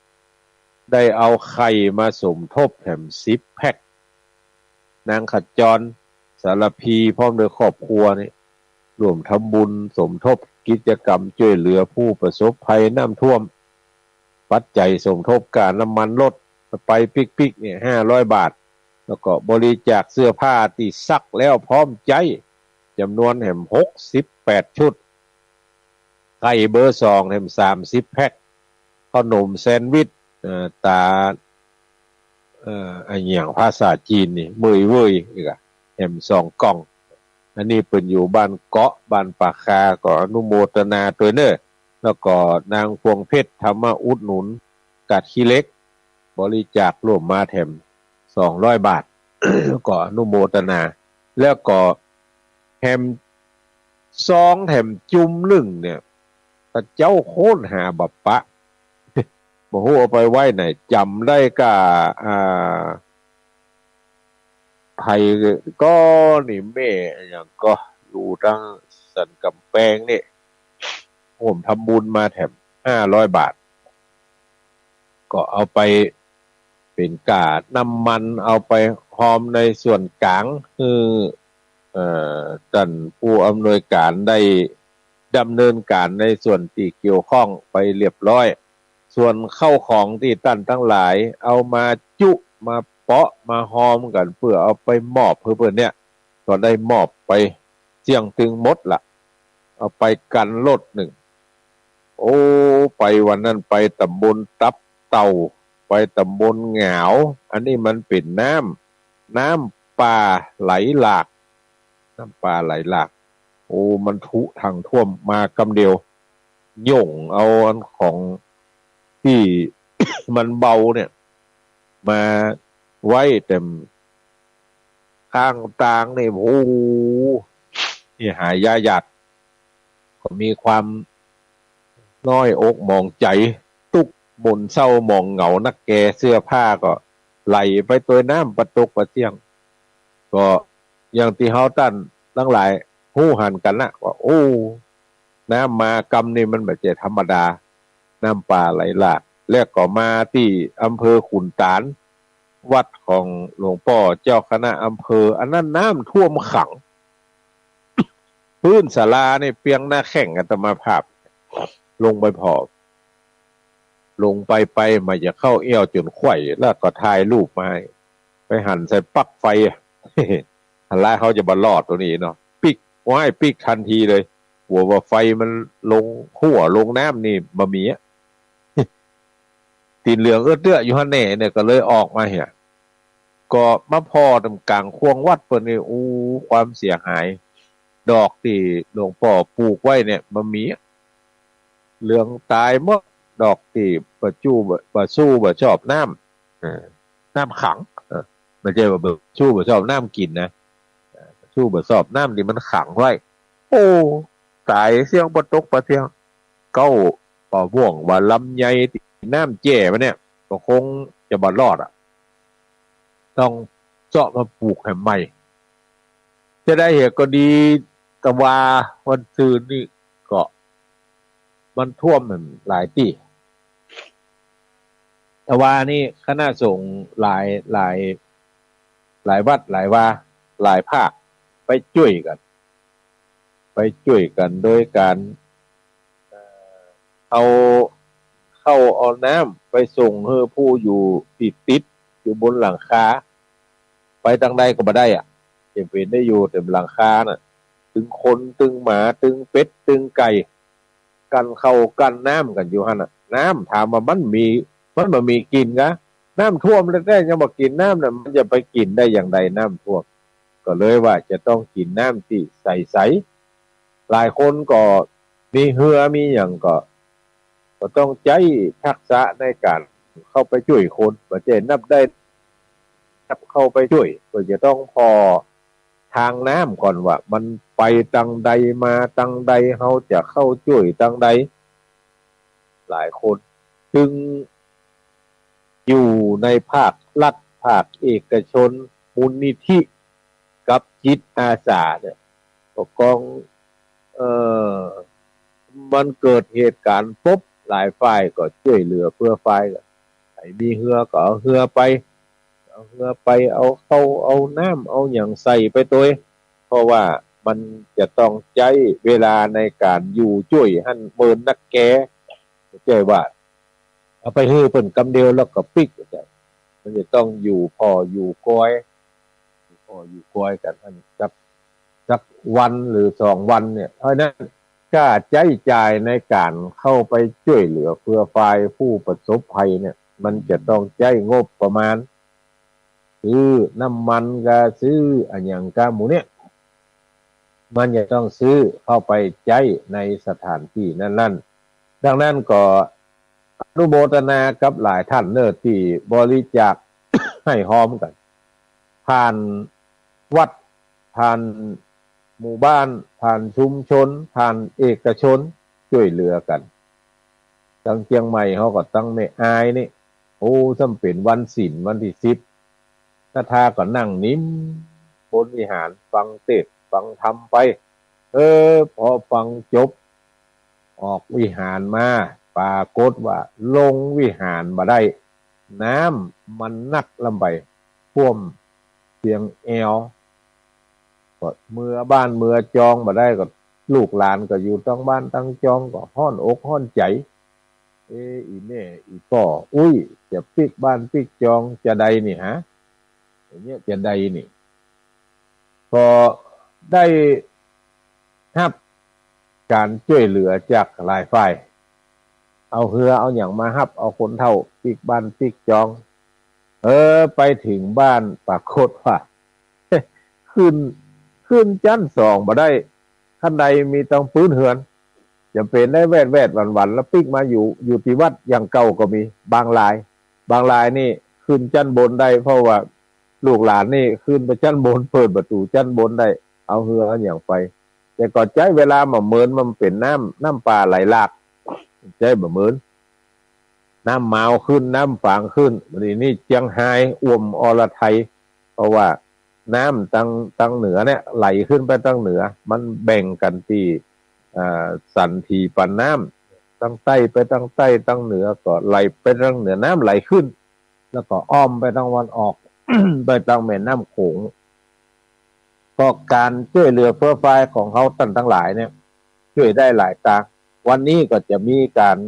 ได้เอาไข่มาสมทบแถมสิบแพ็ค นางขจร สารภี พร้อมด้วยครอบครัวนี่ ร่วมทำบุญสมทบกิจกรรมช่วยเหลือผู้ประสบภัยน้ำท่วม ปัจจัยสมทบค่าน้ำมันรถ ไปปิ๊กๆ เนี่ย ห้าร้อยบาท แล้วก็บริจาคเสื้อผ้าตี้ซักแล้วพร้อมใจ๊ จ๋ำนวนแหมหกสิบแปดชุด ไข่เบอร์สองแหมสามสิบแพ็ค ขนมแซนด์วิช เอ่อ ต๋า เอ่อ อะหยังภาษาจีนนี่ เหมยเว่ย อีกอะ แหมสองกล่อง อันนี้เปิ้นอยู่บ้านเกาะ บ้านป่าคา ก็อนุโมทนาตวยเน้อ แล้วก็นางพวงเพชร ธรรมอุดหนุน กาดขี้เหล็ก บริจาคร่วมมาแถมสองร้อยบาท ก็อนุโมทนา แล้วก็แถมซองแถมจุ่มนึ่งเนี่ย เขาเจ้าค้นหาบ่ปะ บ่ฮู้เอาไปไว้ไหน จ๋ำได้ก้า อ่า ใผก็นี่ แม่อะหยังก็อยู่ตังสันก๋ำแปงนี่ ร่วมทำบุญมาแถมห้าร้อยบาท ก็เอาไปเป๋นก้าน้ำมัน เอาไปฮอมในส่วนก๋าง คือ เอ่อ ต้านผู้อำนวยก๋านได้ดำเนินก๋านในส่วนตี้เกี่ยวข้องไปเรียบร้อย ส่วนข้าวของตี้ต้านตังหลายเอามาจุมาเปาะมาฮอมกั๋นเปื้อเอาไปมอบหื้อเปิ้นเนี่ย ก็ได้มอบไปเสี้ยงตึงหมดละ เอาไปกั๋นรถนึ่ง โอ้ ไปวันนั้นไปต๋ำบลตับเต่า ไปต๋ำบลหงาว อันนี้มันเป๋นน้ำ น้ำป่าไหลหลาก น้ำป่าไหลหลาก โอ้ มันถุงถ่างท่วมมากำเดียว หย่งเอาอันของตี้มันเบาเนี่ย มาไว้แถมข้างตางนี่ โอ้โห นี่หายาหยาด ก็มีความน้อยอกหมองใจ๋ ตุ๊กข์หม่นเศร้าหมองเหงานักแก เสื้อผ้าก็ไหลไปตวยน้ำปะตกปะเสี้ยง ก็อย่างตี้เฮาต้านตังหลายฮู้หันกั๋นนะว่า โอ้ น้ำมากำนี่มันบ่ใจ้ธรรมดา น้ำป่าไหลหลาก แล้วก็มาตี้อำเภอขุนตาน วัดของหลวงป้อเจ้าคณะอำเภอ อันนั้นน้ำท่วมขัง พื้นศาลานี่เปียงหน้าแข้งอาตมาภาพ ลงไปผ่อ ลงไปไปมาจะเข้าเอี้ยวจ๋นไขว่ แล้วก็ถ่ายรูปมาหื้อ ไปหันใส่ปลั๊กไฟอะ หันหลายเขาจะบ่รอดตรงนี้เนาะ ปิ๊ก โอ้ย ปิ๊กทันทีเลย กั๋วว่าไฟมันลงขั้วลงน้ำนี่บ่มีอะ ตี๋นเหลืองเอื้อเตื้ออยู่หั้นแน่เนี่ย ก็เลยออกมาเหีย ก็มาผ่อต๋ามก๋างข่วงวัดเปิ้นนี่ อู้ ความเสียหาย ดอกตี้หลวงป้อปลูกไว้เนี่ยบ่มีอะ เหลืองต๋ายหมด ดอกตี้บ่จู้ บ่ บ่สู้บ่ชอบน้ำ เออ น้ำขัง เออ บ่ใจ้ว่าบ่สู้บ่ชอบน้ำกิ๋นนะ เออ สู้บ่ชอบน้ำตี้มันขังไว้ โอ้ ต๋ายเสี้ยงปะตกปะเสี้ยง เก๊า ปะม่วงว่าลำไยตี้น้ำแจ้มาเนี่ย ก็คงจะบ่รอดอะ ต้องเซาะมาปลูกแหมใหม่ จะได้เหตุก็ดี แต่ว่าวันซืนนี่ก็ มันท่วมแหมหลายตี้ แต่ว่านี่คณะสงฆ์หลาย หลาย หลายวัดหลายวา หลายภาค ไปจ้วยกั๋น ไปจ้วยกั๋นโดยก๋าน เอ่อ เอาข้าว เอาน้ำไปส่งหื้อผู้อยู่ตี้ติดอยู่บนหลังคา ไปตางใดก็บ่ได้อะ เป๋นได้อยู่แต่หลังคาน่ะ ตึงคน ตึงหมา ตึงเป็ด ตึงไก่ กั๋นข้าวกั๋นน้ำกั๋นอยู่หั้นน่ะ น้ำถามว่ามันมี มันบ่มีกิ๋นกา น้ำท่วมแต๊ๆ ยังบ่กิ๋นน้ำน่ะ มันจะไปกิ๋นได้อย่างใดน้ำท่วม ก็เลยว่าจะต้องกิ๋นน้ำตี้ใสๆ หลายคนก็มีเฮือมีหยังก็ ก็ต้องใจ๊ทักษะในก๋านเข้าไปจ้วยคน บ่ใจ้นับได้นับเข้าไปจ้วย ก็จะต้องผ่อทางน้ำก่อนว่ามันไปตางใดมาตางใด เฮาจะเข้าจ้วยตางใด หลายคน ตึงอยู่ในภาครัฐ ภาคเอกชน มูลนิธิ กับจิตอาสาเนี่ย ก็กอง เอ่อ มันเกิดเหตุก๋ารณ์ปุ๊บ หลายฝ่ายก็จ้วยเหลือเฟื่อฟายกั๋น ใผมีเฮือก็เอาเฮือไป เอาเฮือไป เอาข้าว เอาน้ำ เอาหยังใส่ไปตวย เพราะว่ามันจะต้องใจ๊เวลาในก๋านอยู่จ้วยหั้นเมินนักแก บ่ใจ้ว่า เอาไปหื้อเปิ้นกำเดียวแล้วก็ปิ๊ก มันจะต้องอยู่ผ่ออยู่กอย อยู่ผ่ออยู่กอยกั๋นหั้นสัก สักวันหรือสองวันเนี่ย เพราะฉะนั้น ค่าใจ๊จ่ายในก๋านเข้าไปจ้วยเหลือเฟื่อฟายผู้ประสบภัยเนี่ย มันจะต้องใจ๊งบประมาณ ซื้อน้ำมันกา ซื้ออะหยังกา หมู่เนี่ย มันจะต้องซื้อเข้าไปใจ๊ในสถานตี้นั้นๆ ดังนั้นก็อนุโมทนากับหลายท่านเน่อตี้บริจาคหื้อฮ้อมกั๋น ผ่านวัด ผ่านหมู่บ้าน ผ่านชุมชน ผ่านเอกชน จ้วยเหลือกั๋น ตังเจียงใหม่เฮาก็ตังแม่อายนี่ โอ้ ซ้ำเป๋นวันศีลวันตี้สิบ ศรัทธาก็นั่งนิมบนวิหารฟังเตสน์ฟังธรรมไป เออ พอฟังจบ ออกวิหารมา ปรากฏว่าลงวิหารบ่ได้ น้ำมันนักล้ำไป ท่วมเตียงแอว ก็เมือบ้านเมือจองบ่ได้ ก็ลูกหลานก็อยู่ตังบ้านตังจอง ก็ฮ้อนอกฮ้อนใจ๋ เอ อี่แม่อี่ป้อ อุ๊ย จะปิ๊กบ้านปิ๊กจองจะใดนี่หา อย่างเนี้ยจะใดนี่ ก็ได้ฮับก๋านจ้วยเหลือจากหลายฝ่าย เอาเฮือเอาหยังมาฮับเอาคนเฒ่าปิ๊กบ้านปิ๊กจอง เออ ไปเถิงบ้านปรากฏว่า ขึ้น ขึ้นจั๊นสองบ่ได้ คันไดมีตังปื๊นเฮือน จ๋ำเป๋นได้แวดๆ หวันๆ แล้วปิ๊กมาอยู่ อยู่ตี้วัดอย่างเก่าก็มี บางราย บางรายนี่ขึ้นจั๊นบนได้ เพราะว่าลูกหลานนี่ขึ้นไปจั๊นบน เปิดประตู๋จั๊นบนได้ เอาเฮือเอาหยังไป แต่ก็ใจ๊เวลาบ่าเมิน มันเป๋นน้ำ น้ำป่าไหลหลาก ใจ๊บ่าเมิน น้ำหมาวขึ้น น้ำฝางขึ้น วันนี้นี่เจียงฮายอ่วมอรไทย เพราะว่าน้ำตัง ตังเหนือเนี่ยไหลขึ้นไปตังเหนือ มันแบ่งกั๋นตี้ อ่า สันถีปันน้ำ ตังใต้ไปตังใต้ ตังเหนือก็ไหลไปตังเหนือ น้ำไหลขึ้น แล้วก็อ้อมไปตังตะวันออก ไปตังแม่น้ำโขง ก็ก๋านจ้วยเหลือเฟื่อฟายของเฮาต้านตังหลายเนี่ย จ้วยได้หลายตาง วันนี้ก็จะมีก๋าน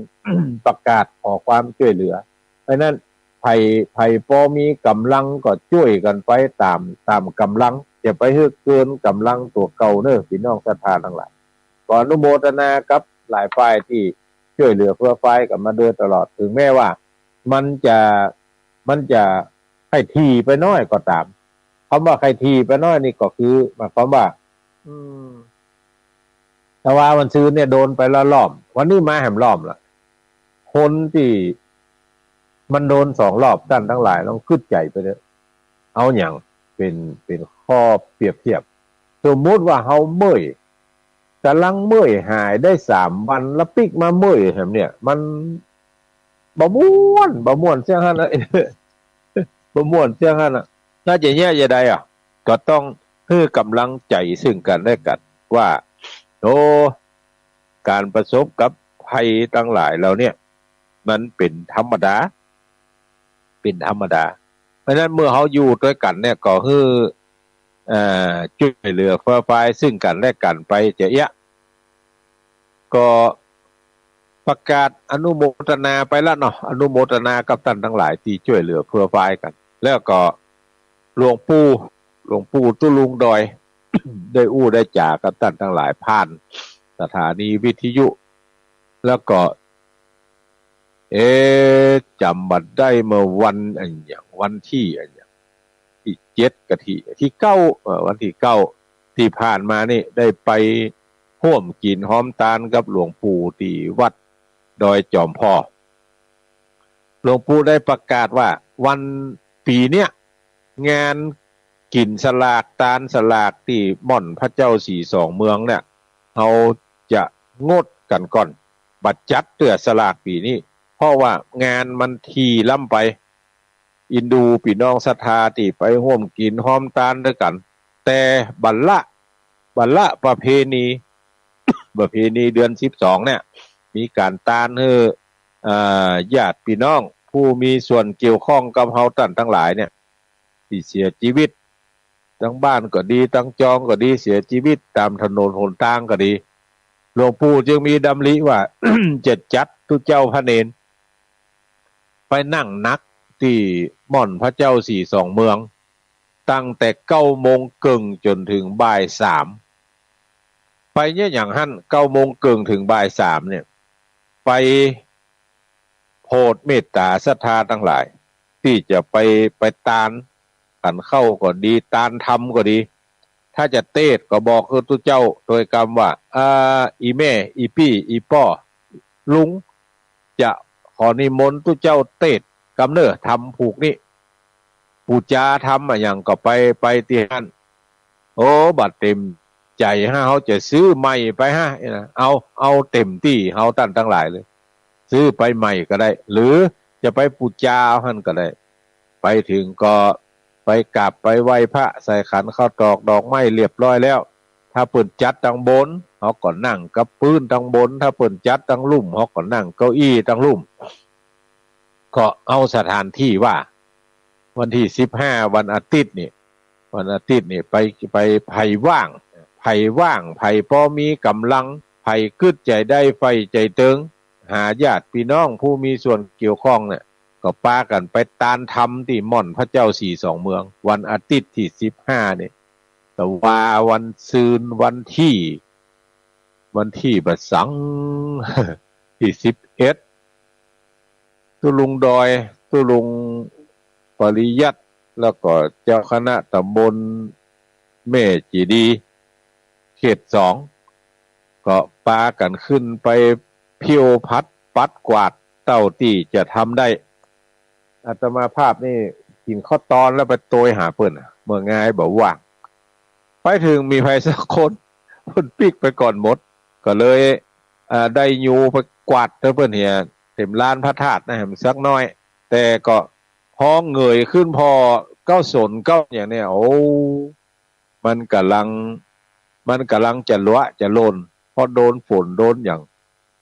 ประกาศขอความจ้วยเหลือ เพราะฉะนั้น ใผ ใผปอมีก๋ำลังก็จ้วยกั๋นไปต๋าม ต๋ามก๋ำลัง จะไปหื้อเกินก๋ำลังตั๋วเก่าเน่อ ปี้น้องศรัทธาตังหลาย ก็อนุโมทนากับหลายฝ่ายตี้จ้วยเหลือเฟื่อฟายกั๋นมาโดยตลอด เถิงแม้ว่ามันจะ มันจะใค่ถี่ไปน้อยก็ต๋าม กำว่าใค่ถี่ไปน้อยนี่ก็คือ หมายความว่า อืม แต่ว่าวันซืนเนี่ยโดนไปละรอบ วันนี้มาแหมรอบละ คนตี้มันโดนสองรอบ ต้านตังหลายลองกึ๊ดใจ๋ไปเต๊อะ เอาหยังเป๋น เป๋นข้อเปรียบเทียบ สมมุติว่าเฮาเมื่อย ก๋ำลังเมื่อยหายได้สามวัน แล้วปิ๊กมาเมื่อยแหมเนี่ย มันบ่ม่วน บ่ม่วนเสี้ยงหั้นนะ บ่ม่วนเสี้ยงหั้นนะ น่าจะแย่จะใดอะ ก็ต้องหื้อก๋ำลังใจ๋ซึ่งกั๋นและกั๋น ว่า โอ้ ก๋านประสบกับภัยตังหลายเหล่าเนี่ย มันเป๋นธรรมดา เป๋นธรรมดา เพราะฉะนั้นเมื่อเฮาอยู่ตวยกั๋นเนี่ย ก็หื้อ เอ่อ จ้วยเหลือเฟื่อฟายซึ่งกั๋นและกั๋นไปจะเอี้ย ก็ ประกาศอนุโมตนาไปละเนาะ อนุโมตนากับต้านตังหลายตี้จ้วยเหลือเผื่อฟายกั๋น แล้วก็หลวงปู่ หลวงปู่ตุ๊ลุงดอย ได้อู้ได้จ๋ากับต้านตังหลายผ่านสถานีวิทยุ แล้วก็ เอ๊ะ จ๋ำบ่ได้เมื่อวันอะหยัง วันตี้อะหยัง ตี้เจ็ดกะตี้ ตี้เก้า เอ่อ วันตี้เก้าตี้ผ่านมานี่ได้ไปฮ่วมกิ๋นฮอมตานกับหลวงปู่ตี้วัดดอยจอมผ่อ หลวงปู่ได้ประกาศว่าวันปี๋เนี้ย งานกิ๋นสลาก ตานสลากตี้ม่อนพระเจ้าสี่สองเมืองเนี่ย เฮาจะงดกั๋นก่อน บ่จัดเตื้อสลากปี๋นี้ เพราะว่างานมันถี่ล้ำไป อินดูปี้น้องศรัทธาตี้ไปฮ่วมกิ๋นฮอมตานตวยกั๋น แต่บ่ละ บ่ละประเพณี ประเพณีเดือนสิบสองเนี่ย มีก๋านตานหื้อ เอ่อ ญาติปี้น้องผู้มีส่วนเกี่ยวข้องกับเฮาต้านตังหลายเนี่ย ตี้เสียจีวิต ตังบ้านก็ดี ตังจองก็ดี เสียจีวิตต๋ามถนนหนตางก็ดี หลวงปู่จึงมีดำริว่า จะจัดตุ๊เจ้าพระเณร ไปนั่งหนักตี้ม่อนพระเจ้าสี่สองเมือง ตั้งแต่เก้าโมงเกิ่งจ๋นเถิงบ่ายสาม ไปเยียะหยังหั้น เก้าโมงเกิ่งเถิงบ่ายสามเนี่ย ไปโผดเมตต๋าศรัทธาตังหลาย ตี้จะไป ไปตาน ขันข้าวก็ดี ตานธรรมก็ดี ถ้าจะเตสน์ก็บอกหื้อตุ๊เจ้าโดยกำว่า อ่า อี่แม่ อี่ปี้ อี่ป้อ ลุง จะขอนิมนต์ตุ๊เจ้าเตสน์กำเน่อธรรมผูกนี้ ปู๋จาธรรมอะหยังก็ไป ไปตี้หั้น โอ้ บ่าเต็มใจ๋ฮะ เฮาจะซื้อใหม่ไปฮะ เอา เอาเต็มตี้เฮาต้านตังหลายเลย ซื้อไปใหม่ก็ได้ หรือจะไปปู๋จาเอาหั้นก็ได้ ไปเถิงก็ไปกราบไปไหว้พระ ใส่ขันข้าวตอกดอกไม้เรียบร้อยแล้ว ถ้าเปิ้นจัดตังบน เฮาก็นั่งกับปื๊นตังบน ถ้าเปิ้นจัดตังลุ่ม เฮาก็นั่งเก้าอี้ตังลุ่ม ก็เอาสถานตี้ว่า วันตี้สิบห้า วันอาทิตย์นี่ วันอาทิตย์นี่ไป ไป ใผว่าง ใผว่าง ใผปอมีก๋ำลัง ใผกึ๊ดใจ๋ได้ ใฝ่ใจ๋เติง หาญาติปี้น้องผู้มีส่วนเกี่ยวข้องเนี่ย ก็ปากั๋นไปตานธรรมตี้ม่อนพระเจ้าสี่สองเมือง วันอาทิตย์ตี้สิบห้านี่ แต่ว่าวันซืน วันตี้ วันตี้บ่าสัง ตี้สิบเอ็ด ตุ๊ลุงดอย ตุ๊ลุงปริยัติ แล้วก็เจ้าคณะต๋ำบลแม่เจดีย์ เขตสอง ก็ปากั๋นขึ้นไปเผี้วผัดปัดกวาดเต้าตี้จะทำได้ อาตมาภาพนี่กิ๋นข้าวตอนแล้วไปโตยหาเปิ้นอะ เมื่องายบ่ว่าง ไปเถิงมีใผสักคน เปิ้นปิ๊กไปก่อนหมด ก็เลย อ่า ได้ยูไปกวาดเต้าเปิ้นเหีย เต็มลานพระธาตุนะ แหมสักน้อย แต่ก็พอเงยขึ้นผ่อเก๊าสนเก๊าหยังเนี่ย โอ้ มันก่ำลัง มันก่ำลังจะหลวะจะหล่น เพราะโดนฝนโดนหยัง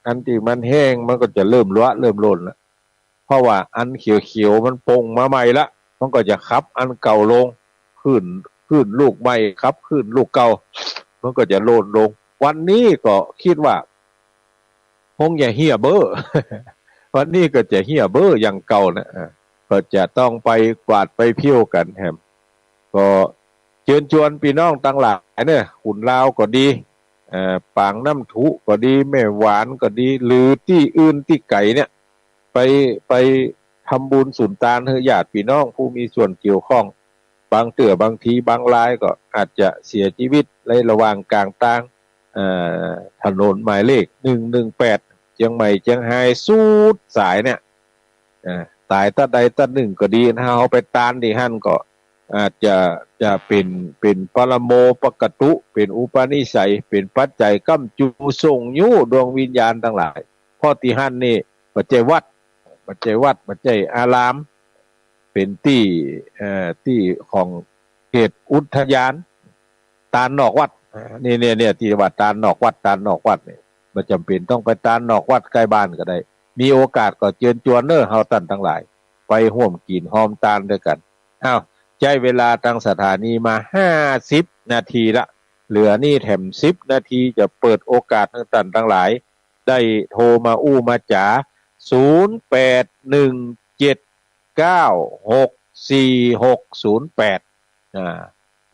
อันตี้มันแห้งมันก็จะเริ่มหลวะเริ่มหล่นละ เพราะว่าอันเขียวๆมันป่งมาใหม่ละ มันก็จะขับอันเก่าลง ขึ้น ขึ้นลูกใหม่ ขับขึ้นลูกเก่า มันก็จะหล่นลง วันนี้ก็กึ๊ดว่า คงจะเหียเบ้อ วันนี้ก็จะเหียเบ้ออย่างเก่านะ อ่า ก็จะต้องไปกวาดไปเผี้ยวกั๋นแหม ก็เจิญจวนปี้น้องตังหลายเน่อ ขุนลาวก็ดี เอ่อ ปางน้ำထုก็ดี แม่หวานก็ดี หรือตี้อื่นตี้ไก๋เนี่ย ไป ไปทำบุญสุนตานหื้อญาติปี้น้องผู้มีส่วนเกี่ยวข้อง บางเตื้อบางทีบางรายก็อาจจะเสียจีวิตในระหว่างก๋างตาง เอ่อ ถนนหมายเลขหนึ่งหนึ่งแปด เจียงใหม่เจียงฮายสุดสายเนี่ย เอ่อ ต๋ายตั๊ดใดตั๊ดนึ่งก็ดีนะ เฮาไปตานตี้หั้นก็อาจจะ จะเป๋น เป๋นปรโมปกตุ เป๋นอุปนิสัย เป๋นปัจจัยก้ำจูส่งยู้ดวงวิญญาณตังหลาย เพราะตี้หั้นนี่บ่ใจ้วัด บ่ใจ้วัด บ่ใจ้อาราม เป๋นตี้ เอ่อ ตี้ของเขตอุทยาน ตานนอกวัด อ่า นี่ เนี่ย เนี่ย ตี้ว่าตานนอกวัด ตานนอกวัดเนี่ย บ่จ๋ำเป๋นต้องไปตานนอกวัดใก้บ้านก็ได้ มีโอกาสก็เจิญจวนเน่อ เฮาต้านตังหลาย ไปฮ่วมกิ๋นฮอมตานตวยกั๋น อ้าว ใจ๊เวลาตางสถานีมาห้าสิบนาทีละ เหลือนี่แถมสิบนาที จะเปิดโอกาสหื้อต้านตังหลาย ได้โทรมาอู้มาจ๋า ศูนย์แปดหนึ่งเจ็ดเก้าหกสี่หกศูนย์แปด อ่า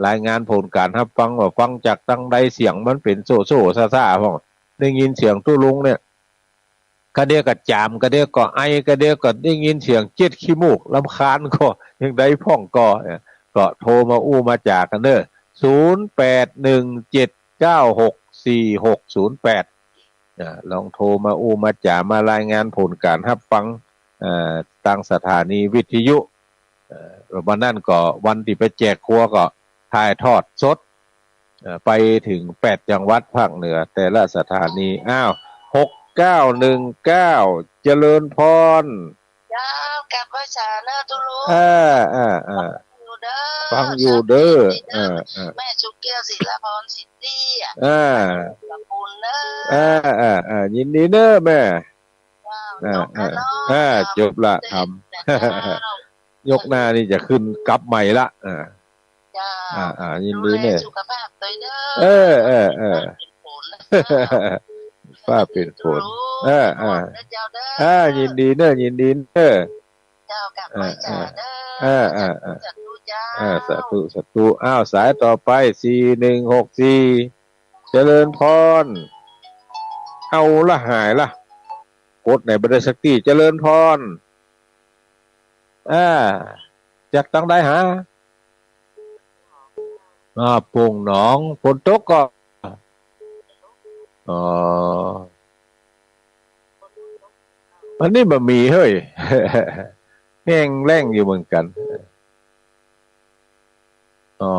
รายงานผลก๋านฮับฟังว่าฟังจากตังใด เสียงมันเป๋นโซ่ๆ ซ่าๆ พ่อง ได้ยินเสียงตุ๊ลุงเนี่ย กะเดียวก็จ๋าม กะเดียวก็ไอ กะเดียวก็ได้ยินเสียงเจ็ดขี้มูก รำคาญก่อ ยังใดพ่องก่อ เนี่ย ก็โทรมาอู้มาจ๋ากั๋นเน่อ ศูนย์แปดหนึ่งเจ็ดเก้าหกสี่หกศูนย์แปด อ่า ลองโทรมาอู้มาจ๋ามารายงานผลก๋านฮับฟัง อ่า ตางสถานีวิทยุ เอ่อ วันนั้นก็วันตี้ไปแจกครัวก็ถ่ายทอดสด เอ่อ ไปเถิงแปดจังหวัดภาคเหนือแต่ละสถานี อ้าว หกเก้าหนึ่งเก้า เจริญพร เจ้า กราบไหว้สาเน่อตุ๊ลุง เออ เออ เออ อยู่เด้อ ฟังอยู่เด้อ สวัสดีเด้อ เออ เออ แม่สุแก้ว ศิลาพร สิทธิอะ เออ ขอบคุณเด้อ เออ เออ เออ ยินดีเน่อแม่ เจ้า อ่า จบแล้วเนาะ อ่า อ่า จบละ เจ้า ธรรม เจ้า ยกหน้านี่จะขึ้นกลับใหม่ละ อ่า เจ้า อ่า อ่า ยินดีเน่อ ดูแลสุขภาพตวยเน่อ เออ เออ เออ เป๋นฝนนะ ฟ้าเป๋นฝน เออ เออ เจ้าเน่อ อ่า ยินดีเน่อ ยินดีเน่อ เจ้า กราบไหว้สาเน่อ เออ เออ เออ สาธุเจ้า เออ สาธุ สาธุ อ้าว สายต่อไป สี่หนึ่งหกสี่ เจริญพร เอาละหายละ กดไหนบ่ได้สักที เจริญพร อ่า จากตังใดหา อ่า โป่งหนอง ฝนตกก่อ อ๋อ อันนี้บ่มีเฮ้ย แห้งแล้งอยู่เหมือนกั๋น อ๋อ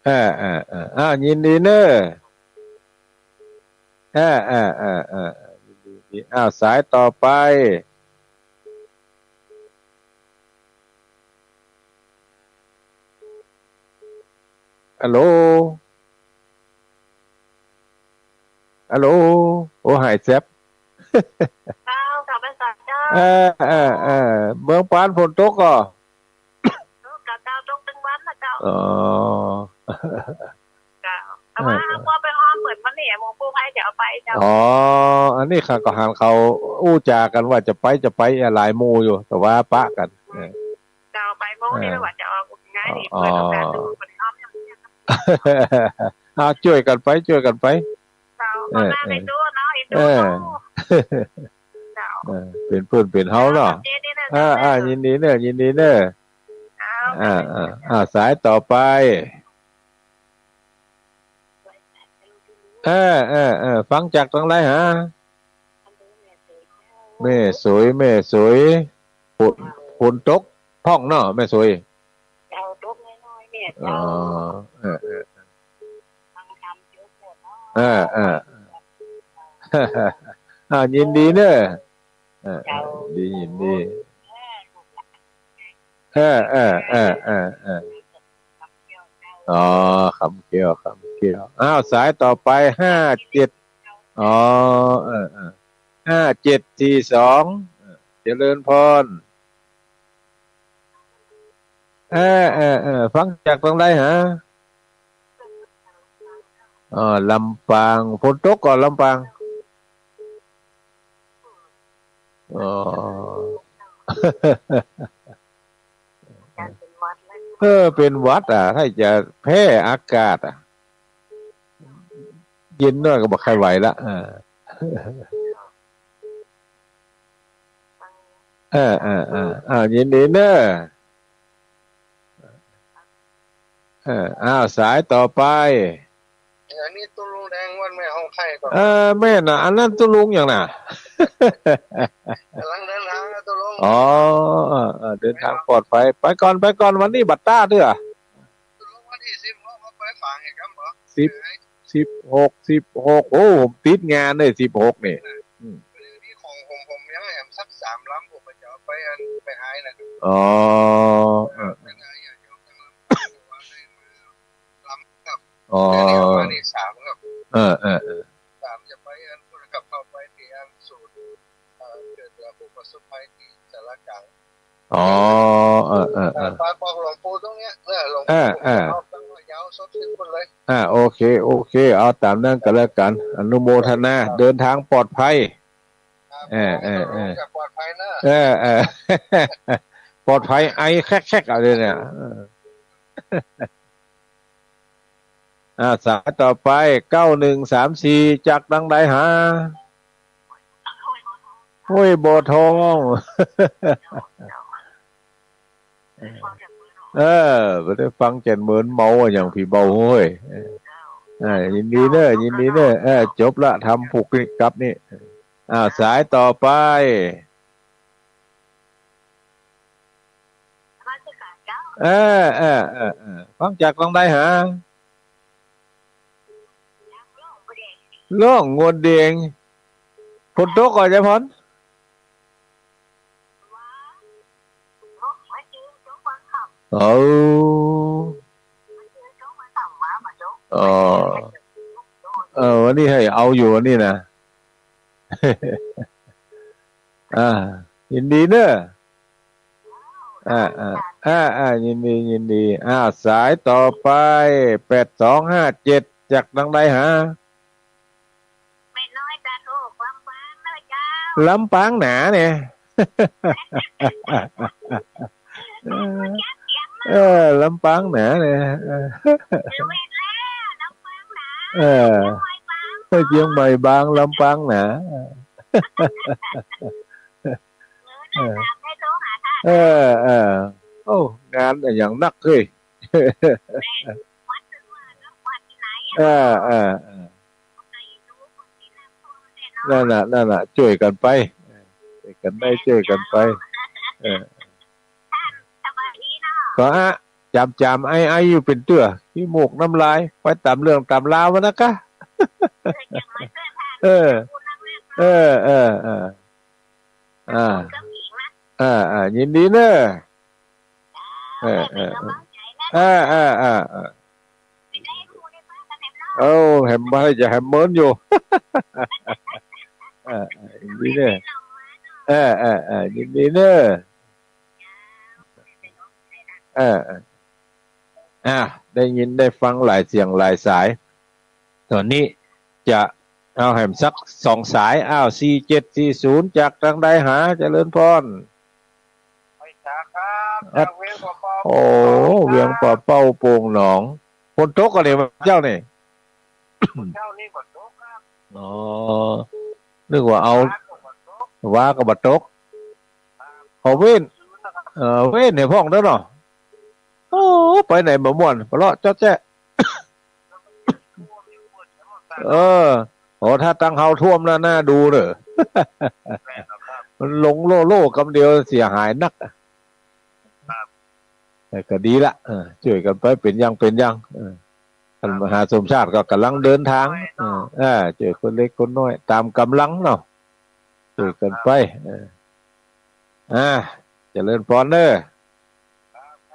เออ เออ เออ อ้าว ยินดีเน่อ เออ เออ เออ เออ ยินดี อ้าว สายต่อไป ฮัลโหล ฮัลโหล โอ้ หายแซบ เจ้า กราบไหว้สาเจ้า เออ เออ เออ เมืองปานฝนตกก่อ ตกเจ้า ตกตึงวันนะเจ้า อ๋อ เจ้า แต่ว่า เออ เฮาก็ไปฮ้อมเหมือนวันนี้ หมู่กู้ภัยจะเอาไปเจ้า อ๋อ อันนี้ข้าก็หันเขาอู้จ๋ากั๋นว่าจะไป จะไป หลายหมู่อยู่ แต่ว่าปะกั๋น เออ เจ้า ไปหมู่นี่ เออ ว่าจะออกง่ายดี อ๋อ เปิดโอกาสดู บ่ได้ฮ้อมอย่างเดียว อ่า จ้วยกั๋นไป จ้วยกั๋นไป เจ้า เออ ขอหน้า เออ ไปดูเนาะ อีกดู เออ เนาะ เจ้า เออ เป๋นเปิ้นเป๋นเฮาเนาะ เจ้า เจ๊นี่นะ อ่า เจ้า อ่า ยินดีเน่อ ยินดีเน่อ เจ้า อ่า อ่า อ่า สายต่อไป เออ เออ เออ ฟังจากตังใดหา แม่สวย แม่สวย ฝน ฝนตกพ่องเนาะ แม่สวย เจ้า ตกน้อยๆ เนี่ย อ๋อ เจ้า เออ เออ ฟังธรรมเยอะเกินเนาะ เออ เออ อ่า ยินดีเน่อ เออ เจ้า ดี ยินดี เออ เออ เออ เออ เออ อ๋อ คำเกี้ยว คำเกี้ยว อ้าว สายต่อไป ห้าเจ็ด อ๋อ เออ เออ ห้าเจ็ดสี่สอง เจริญพร เออ เออ เออ ฟังจากตังใดหา อ๋อ ลำปาง ฝนตกก่อลำปาง อ๋อ เออ เป๋นหวัดอ่ะ ถ้าจะแพ้อากาศอ่ะ เย็นหน้อยก็บ่ใค่ไหวละ เออ เออ เออ เออ อ้าว ยินดีเน่อ เออ อ้าว สายต่อไป อันนี้ตุ๊ลุงแดงวัดแม่ฮ่องไคก่อ เออ แม่นน่ะ อันนั้นตุ๊ลุงหยังน่ะ ก๋ำลังเดินทางนะตุ๊ลุง อ๋อ เออ เออ เดินทางปลอดภัย ไปก่อน ไปก่อน วันนี้บ่ต้าเตื้อ ตุ๊ลุงวันตี้สิบหก เฮาไปฝางแหมบ่ สิบ สิบหก สิบหก โอ้ ผมติดงานเลย สิบหก นี่ อืม นี่ของผม ผมยังแหมสักสามลำ ผมจะเอาไปอัน ไปหายนะ อ๋อ เออ เป็นไงอะ โยม ยังลำบากอยู่ว่าได้มา ลำครับ อ๋อ เดี๋ยวนี้เอามานี่สามครับ เออ เออ เออ สามจะไปอันพุ้นครับ เข้าไปที่อันศูนย์ เอ่อ ช่วยเหลือผู้ประสบภัยที่สารกลาง อ๋อ เออ เออ เออ เอ่อ ฝากบอกหลวงปู่ตรงเนี้ย เออ หลวงปู่ เออ เออ เอาตั้งไว้ยาว อ่า โอเค โอเค เอาต๋ามนั้นก็แล้วกั๋น อนุโมทนา เดินทางปลอดภัย ครับ เออ เออ เออ จะปลอดภัยนะ เออ เออ ปลอดภัย ไอแคกๆ เอาเลยเนี่ย เออ อ่า สายต่อไป เก้าหนึ่งสามสี่ จากตังใดหา ห้วยบัวทอง เออ บ่ได้ฟังแจ่นเหมิน เมาอะหยัง ผีเบาห้วย เออ อ่า ยินดีเน้อ ยินดีเน้อ เออ จบละ ทำผูกกลับนี่ อ่า สายต่อไป เออ เออ เออ เออ ฟังจากตังใดหา ล่องงวดแดง ฝนตกก่อใจ้พ่อน เออ อ๋อ เออ วันนี้หื้อเอาอยู่วันนี้นะ อ่า ยินดีเน้อ อ่า อ่า อ่า อ่า ยินดี ยินดี อ่า สายต่อไป แปดสองห้าเจ็ด จากตังใดหา แม่น้อยจากโลกลำปางเน้อเจ้า ลำปางหนาเนี่ย เออ ลำปางหนาเนี่ย เออ เออ เชียงใหม่บาง ลำปางหนา เออ เออ เออ โอ้ งานอะหยังนักเฮ้ย เออ เออ เออ นั่นน่ะ นั่นน่ะ จ้วยกั๋นไป จ้วยกั๋นได้ จ้วยกั๋นไป เออ ก็อะ จ๋ามๆ ไอๆ อยู่เป๋นเตื้อ ขี้มูกน้ำลาย ไปต๋ามเรื่องต๋ามราวมันนะกะ เออ เออ เออ เออ อ่า อ่า อ่า ยินดีเน้อ เออ เออ เออ เออ เออ เออ เออ แหมบ่ได้จะแหมเหมินอยู่ เออ เออ ยินดีเน้อ เออ เออ เออ ยินดีเน้อ เออ เออ อ่า ได้ยินได้ฟังหลายเสียงหลายสาย ต๋อนนี้จะเอาแหมสักสองสาย อ้าว สี่เจ็ดสี่ศูนย์ จากตังใดหา เจริญพร ไปจากครับ อัด จากเวียงป่าเป้า โอ้ โป่งหนอง เวียงป่าเป้า โป่งหนอง ฝนตกก่อเนี่ยเจ้านี่ เจ้านี่ฝนตกครับ อ๋อ นึกว่าเอา ฟ้าก็ฝนตก ฟ้าก็บ่ตก ครับ ขอเว้น เออ เว้นหื้อพ่องเต๊อะเนาะ โอ้ ไปไหนบ่ม่วน ปะเลาะจ๊อดแจ๊ะ เออ โอ้ ถ้าตังเฮาท่วมแล้วน่าดูเน้อ มันลงโล่ๆ กำเดียวเสียหายนัก ครับ แต่ก็ดีละ เออ จ้วยกั๋นไปเป๋นอย่างเป๋นอย่าง เออ ต้านมหาสมชาติก็ก่ำลังเดินตาง เออ เออ จ้วยคนเล็กคนน้อย ต๋ามก๋ำลังเนาะ จ้วยกั๋นไป เออ อ่า เจริญพรเน้อ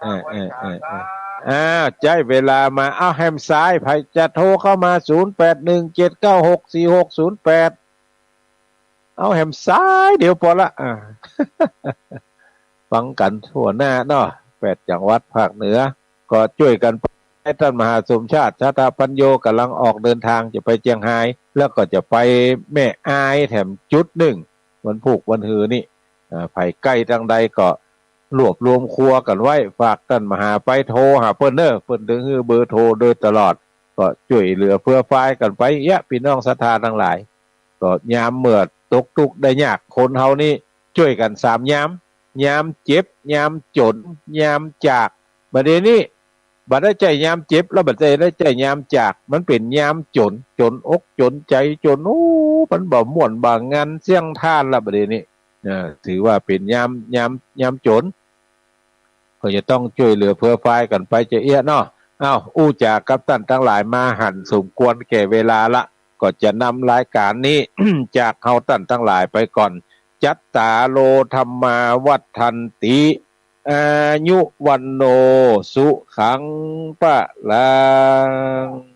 เออ เออ เออ เออ อ้าว ใจ๊เวลามา เอาแหมสาย ใผจะโทรเข้ามา ศูนย์แปดหนึ่งเจ็ดเก้าหกสี่หกศูนย์แปด เอาแหมสายเดียวปอละ อ่า ฟังกั๋นทั่วหน้าเนาะ แปดจังหวัดภาคเหนือ ก็จ้วยกั๋นไป ต้านมหาสมชาติ ชาตะปัญโญ ก่ำลังออกเดินตางจะไปเจียงฮาย แล้วก็จะไปแม่อายแถมจุดนึ่ง วันพูกวันฮือนี่ อ่า ใผใก้ตังใดก็รวบรวมครัวกั๋นไว้ ฝากต้านมหาไปโทรหาเปิ้นเน้อ เปิ้นเถิงหื้อเบอร์โทรโดยตลอด ก็จ้วยเหลือเฟื้อฟายกั๋นไปเยียะ ปี้น้องศรัทธาตังหลาย ก็ยามเมื่อตกตุ๊กข์ได้ยาก คนเฮานี่จ้วยกั๋นสามยาม ยามเจ็บ ยามจ๋น ยามจาก บ่าเดี่ยวนี้ บ่ได้ใจ๊ยามเจ็บ แล้วบ่ได้ใจ๊ยามจาก มันเป๋นยามจ๋น จ๋นอกจ๋นใจ๋ จ๋น โอ้ มันบ่ม่วนบ่งันเสี้ยงต้านละ บ่าเดี่ยวนี้ เออ ถือว่าเป๋นยาม ยาม ยามจ๋น ก็จะต้องจ้วยเหลือเฟื้อฟายกั๋นไปจะเอี้ยะเนาะ อ้าว อู้จ๋ากับต้านตังหลายมาหันสมควรแก่เวลาละ ก็จะนำรายก๋านนี้ จากเฮาต้านตังหลายไปก่อน จัตตาโร ธัมมา วัฑฒันติ อายุ วัณโณ สุขัง พะลัง